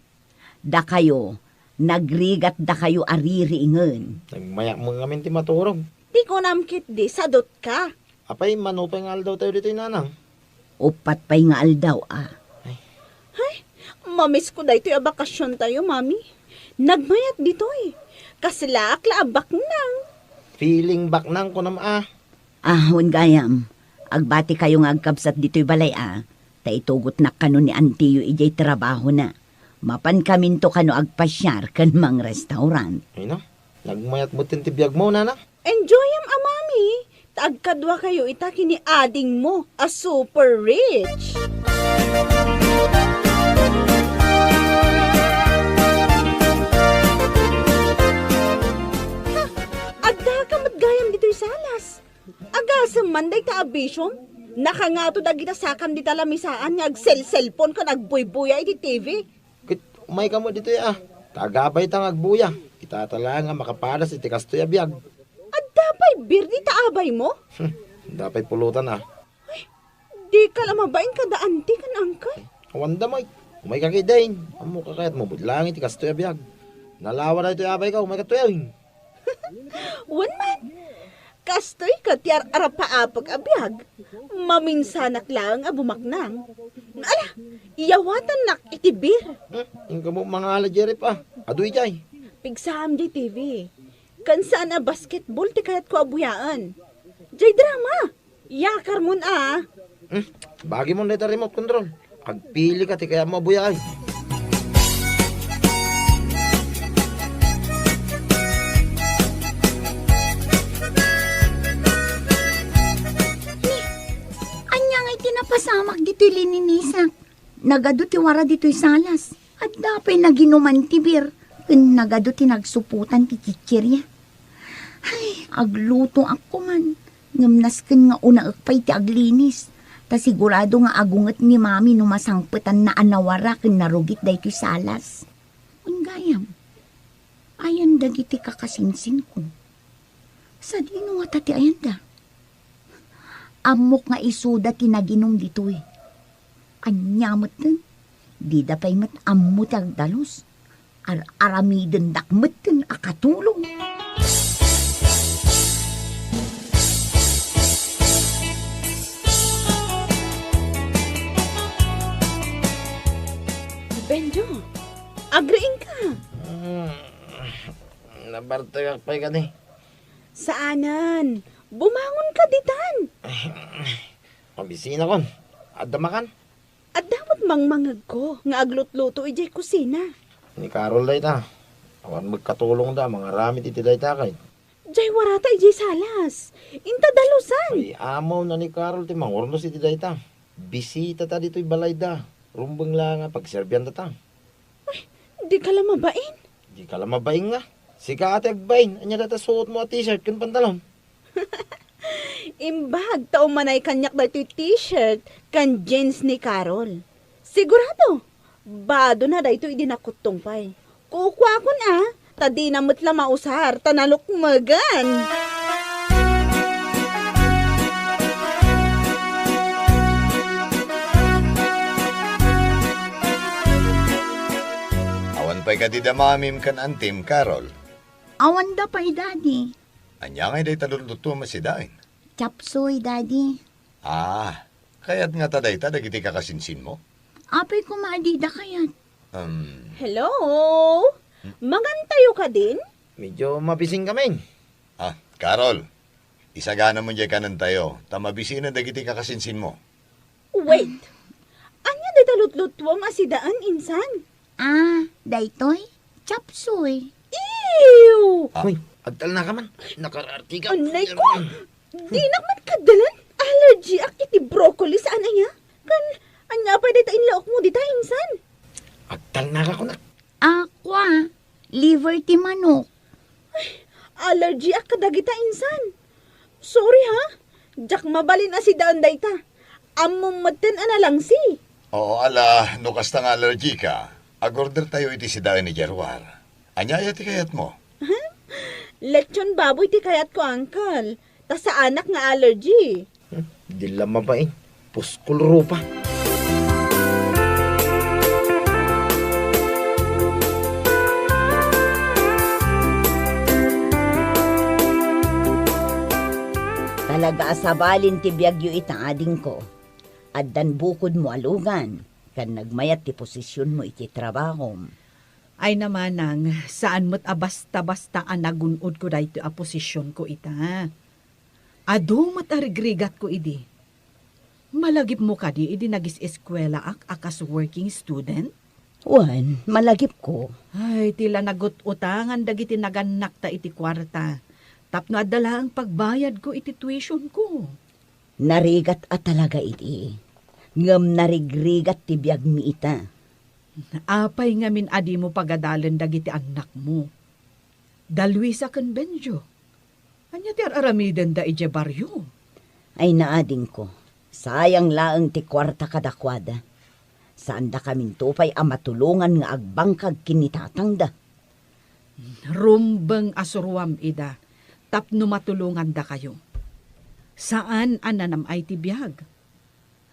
Dakayo, nagrigat dakayo a ririingen. Nagmayak mo ngamin ti maturog. Ti kunam ketdi, sadot ka. Apay, mano pay nga aldaw tayo ditoy, nanang? Uppat pay nga aldaw, a. Ay. Hay, mamisko daytoy a bakasyon tayo, Mami. Nagmayat ditoy. Kaslaak la a baknang. Feeling baknang, kunam, a. Ah, wen gayam, agbati kayo nga agkabsat ditoy balay, a. Ta itugotnak kano ni antiyo idiay trabahona. Mapan kaminto kano agpasiar ken mangrestaurant. Ay na, Nagmayat metten ti biagmo, nana? Enjoyem a, Mami, ta agkaduakayo ita ken ni adingmo a super rich. Ha, addaka met gayam ditoy salas. Agasem man dayta a bisiom. Nakangato dagita sakam dita lamisaan nga agselselpon ken agbuybuya iti T V. Ket umayka met ditoy a. Ta agabay ta nga agbuya. Ita ta laeng a makapadas iti kastoy a biag. Adda pay beer dita abaymo? Adda pay pulutan a. Dika la mabain kada anti ken uncle. Awanda met. Umayka ketdin. Ammok a kayatmo met laeng iti kastoy a biag. Nalawa daytoy abayko, umayka ketdin. Wen man. Kastoy ket ti ar-arapaapek a biag. Maminsanak laeng a bumaknang. Ala, iyawatannak iti beer. Hmm, inka mo mangala, Jerry, pa. Adu idiay. Pigsaam diay T V. Ken saan a basketball ti kayatko a buyaen. Diay drama. Yakarmon a. Hmm? Bagimon dayta remote control. Agpilika ti kayatmo a buyaen. Ni, ania ngay ti napasamak ditoy lininisak? Nagadu ti wara ditoy salas. Adda pay naginuman ti beer, ken nagadu ti nagsuputan ti chichirya. Ay, aglutoak koman, ngem nasken nga unaek pay ti aglinis, ta sigurado nga agunget ni Mami no masangpetanna a nawara ken narugit daytoy salas. Wen gayam, ayan dagiti kakasinsinko. Sadino ngata ti ayanda? Ammok nga isuda ti naginum ditoy. Ania metten, dida pay met ammo ti agdalus. Ar-aramidendak metten a katulong. Benjo, agriingka. Hmm, nabartekak pay kadi. Saanen, bumangonka ditan. Mabisinakon. Adda makan? Adda met mangmangegko nga aglutluto idiay kusina. Ni Carol dayta. Awan met katulongda a mangaramid iti dayta ket. Diay warata idiay salas. Inta dalusan. Ay, amawna ni Carol ti mangurnos iti dayta. Bisitata ditoy balayda. Rumbeng la nga pagserbiandata. Ay, dika la mabain. Dika la mabain nga. Sika ti agbain. Ania dayta suotmo a t-shirt ken pantalon? Imbag ta umanay kaniak daytoy t-shirt ken jeans ni Carol. Sigurado, badona daytoy idi nakuttong pay. Kukuakon a, ta dina met la mausar ta nalukmegen. Awan pay kadi da mamim ken antim, Carol? Awanda pay, Daddy. Ania ngay dayta lutlutuam a sidaen? Chop suey, Daddy. Ah, kayat ngata dayta dagiti kakasinsinmo? Apay koma a dida kayat? Um. Hello? Hmm? Mangantayo kadin? Medyo mabisinkami. Ah, Carol, isaganamon diay kanentayo, ta mabisinen dagiti kakasinsinmo. Wait! Ania dayta lutlutuam a sidaen, insan? Ah, daytoy? Chop suey. Ew! Ah. Uy, agtalnaka man. Nakarartiga. Anay ko! Dinak man kaddalan. Allergyak iti broccoli saan aya. Kan, ania pay dayta inlaokmo dita, insan? Agtalnaka kunak. Aqua, liver ti manok. Ay, allergyak kadagita, insan. Sorry, ha? Diak mabalin a sidaen dayta. Ammom metten a nalangsi. Oo, ala, no kasta nga allergika, agordertayo iti sidaen idiay ruar. Ania aya ti kayatmo? Lechon baboy ti kayatko, uncle. Ta saanak nga allergy. Hmm, di la mabain. Puskol rupa. Talaga a sabalin ti biagyo ita, adingko. Addan bukodmo a lugan, ken nagmayat ti posisionmo iti trabahom. Ay, namanang, saan met a basta-basta a nagun-odko daytoy a posisionko ita. Adu met a rigrigatko idi. Malagipmo kadi idi nagis-eskuelaak a kas working student? Wen, malagipko. Ay, ti la nagut-utangan dagiti nagannakta iti kuarta, tapno adda laeng pagbayadko iti tuitionko. Narigat a talaga idi, ngem narigrigat ti biagmi ita. Apay ngamin a dimo pagadalen dagiti annakmo? Da Luisa ken Benjo, ania ti ar-aramidenda idiay barrio? Ay, naadingko, sayang laeng ti kuarta kadakuada. Saandakaminto pay a matulongan nga agbangkag ken ni tatangda. Rumbeng a suruam ida tapno matulongandakayo. Saan a nanam-ay ti biag.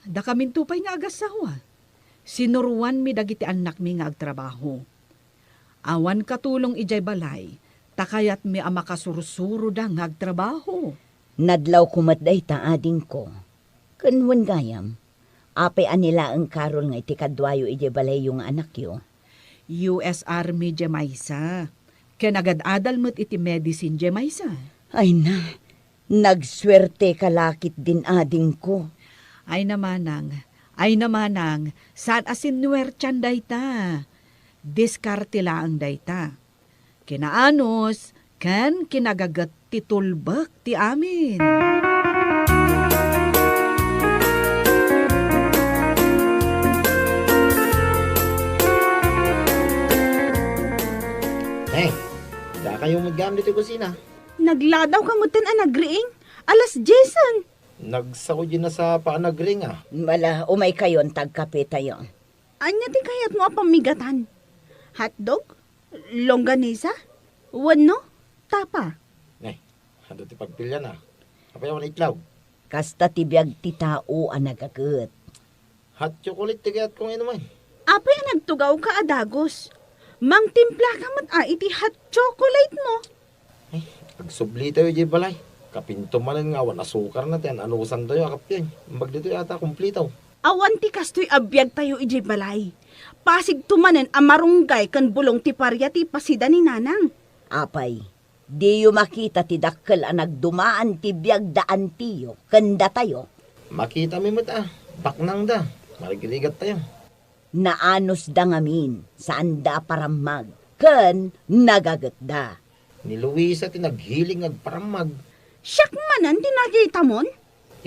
Dakaminto pay nga agassawa, sinuroanmi dagiti annakmi nga agtrabaho. Awan katulong idiay balay, ta kayatmi a makasursuroda nga agtrabaho. Nadlawko met dayta, adingko. Ken wen gayam, apay a ni laeng Carol nga iti kaduayo idiay balayyo nga anakyo? U S Army diay maysa, ken agad-adal met iti medicine diay maysa. Ay na, nagsuerteka la ketdin, adingko. Ay na manang, ay na manang, saan a sinuertian dayta. Diskarte laeng dayta. Kinaanus ken kinagaget ti tulbek ti amin. Hey, dakayo met gayam ditoy kusina. Nagladawka metten a nagriing? Alas diesen. Nagsao diay nasapa a nagriing, a. Mala, umaykayon ta agkapetayo. Ania ti kayatmo a pammigatan? Hotdog? Longganisa? Wenno tapa? Nay, adu ti pagpilian, a. Apay awan itlog? Kasta ti biag ti tao a nagaget. Hot chocolate ti kayatko nga inuman. Apay a nagtugawka a dagus? Mangtimplaka met a iti hot chocolate mo. Ay, agsublitayo idiay balay. Kapinto manen nga awan asukarna ti an-anusantayo a kappien. Imbag ditoy ata, kumplito. Awan ti kastoy a biagtayo idiay balay. Pasigto manen a marunggay ken bulong ti paria ti ipasida ni Nanang. Apay, diyo makita ti dakkel a nagdumaan ti biag da antiyo ken datayo? Makitami met a, baknangda, marigrigattayo. Naanusda ngamin, saanda a parammag, ken nagagetda. Ni Luisa ti naghiling nga agparammag. Siak manen ti nakitamon?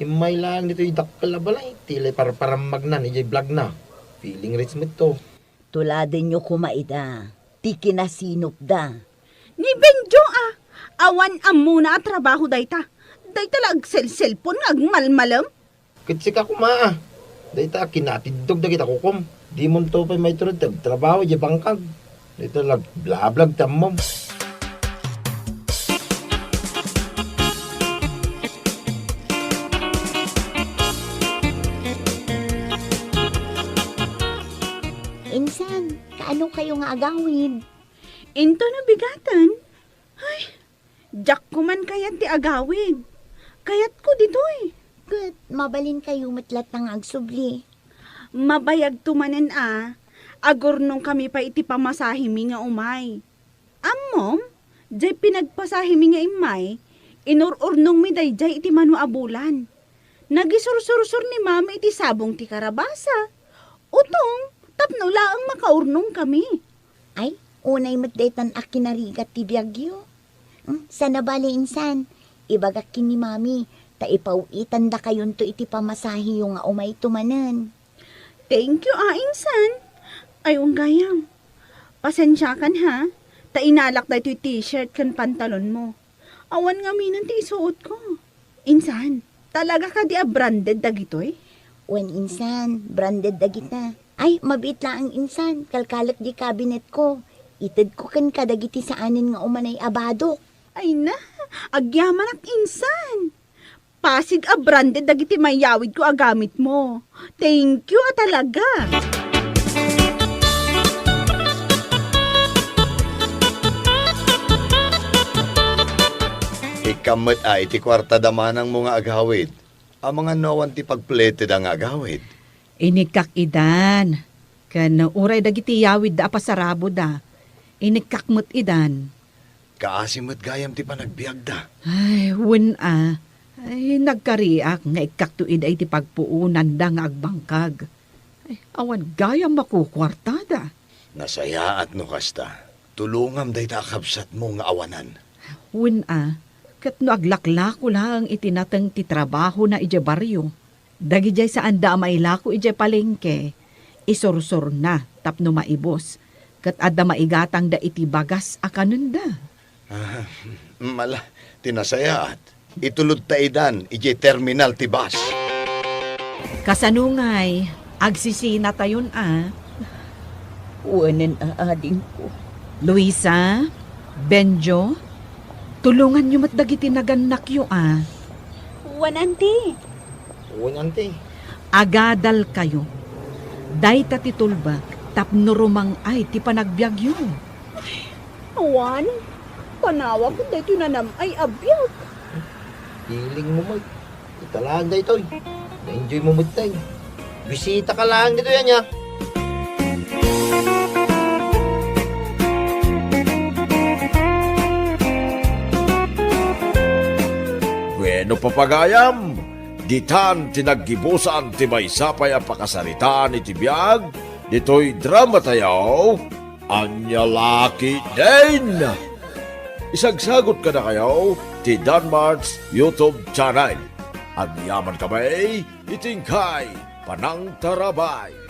Immay laeng ditoy dakkel a balay, ti la iparparammagnan idiay blogna. Feeling rich metto. Tuladenyo koma ida, ti kinasinopda. Ni Benjo a, awan ammona a trabaho dayta. Dayta la agselselpon nga agmalmalem. Ket sika koma a, dayta a kinatiddog dagiti kukom. Dimonto pay maiturod ti agtrabaho idiay bangkag. Dayta la agblablog ti ammom. Insan, kaano kayo nga agawid? Intono bigaten? Ay, diak ko man kayat ti agawid. Kayatko ditoy. Ket mabalin kayo met latta nga agsubli. Mabayagto manen a, agurnongkami pay iti pamasahemi nga umay. Ammom, diay pinagpasahemi nga immay, inur-urnongmi daydiay iti mano a bulan. Nagisursursor ni Mami iti sabong ti karabasa, utong, tapno laeng makaurnongkami. Ay, unay met daytan a kinarigat ti biagyo. Hmm, sana bale insan, ibagak ken ni Mami, ta ipaw-itandakayonto iti pamasaheyo nga umayto manen. Thank you, a, insan. Ay, wen gayam. Pasensiakan, ha, ta inalak daytoy t-shirt ken pantalon mo. Awan ngaminen ti isuotko. Insan, talaga kadi a branded dagitoy? Wen insan, branded dagita. Ay, mabiit laeng insan, kalkalek di cabinet ko. Itedko ken kadagiti saanen nga umanay a badok. Ay na, agyamanak insan. Pasig a branded dagiti mayawidko a gamitmo. Thank you a talaga. Ikkam met a iti kuarta da manangmo nga agawid, amangan no awan ti pagpleteda nga agawid. Inikkak idan, ken uray dagiti yawidda a pasaraboda, inikkak met idan. Kaasi met gayam ti panagbiagda. Ay, wen a. Ay, nagkariak nga ikkakto ida iti pagpuonanda nga agbangkag. Ay, awan gayam makukuartada. Nasayaat no kasta. Tulongam dayta a kabsatmo nga awanan. Wen a, ket no aglaklako laeng iti nateng ti trabahona idiay barrio, dagidiay saanda a mailako idiay palengke, isursurna tapno maibus, ket adda maigatangda iti bagas a kanenda. Ah, mala, ti nasayaat. Itulodta idan idiay terminal ti bus. Kasano ngay? Agsisinatayon a. Wenen a adingko. Luisa, Benjo, tulonganyo met dagiti nagannakyo a. Wen, Auntie. Wen, Auntie. Agadalkayo. Dayta ti tulbek tapno rumang-ay ti panagbiagyo. Awan, panawak daytoy nanam-ay a biag. Feeling mo, Mike. Ita laeng daytoy. Na-enjoy mo met tay. Bisita ka laeng ditoy, ania? Bueno, papagayam, ditan ti naggibusan ti maysa pay a pakasaritaan iti biag ditoy drama tayo. Ania la ketdin? Isagsagot kadakayo ti Danmart's YouTube channel. Agyaman kami iti inkay panangtarabay.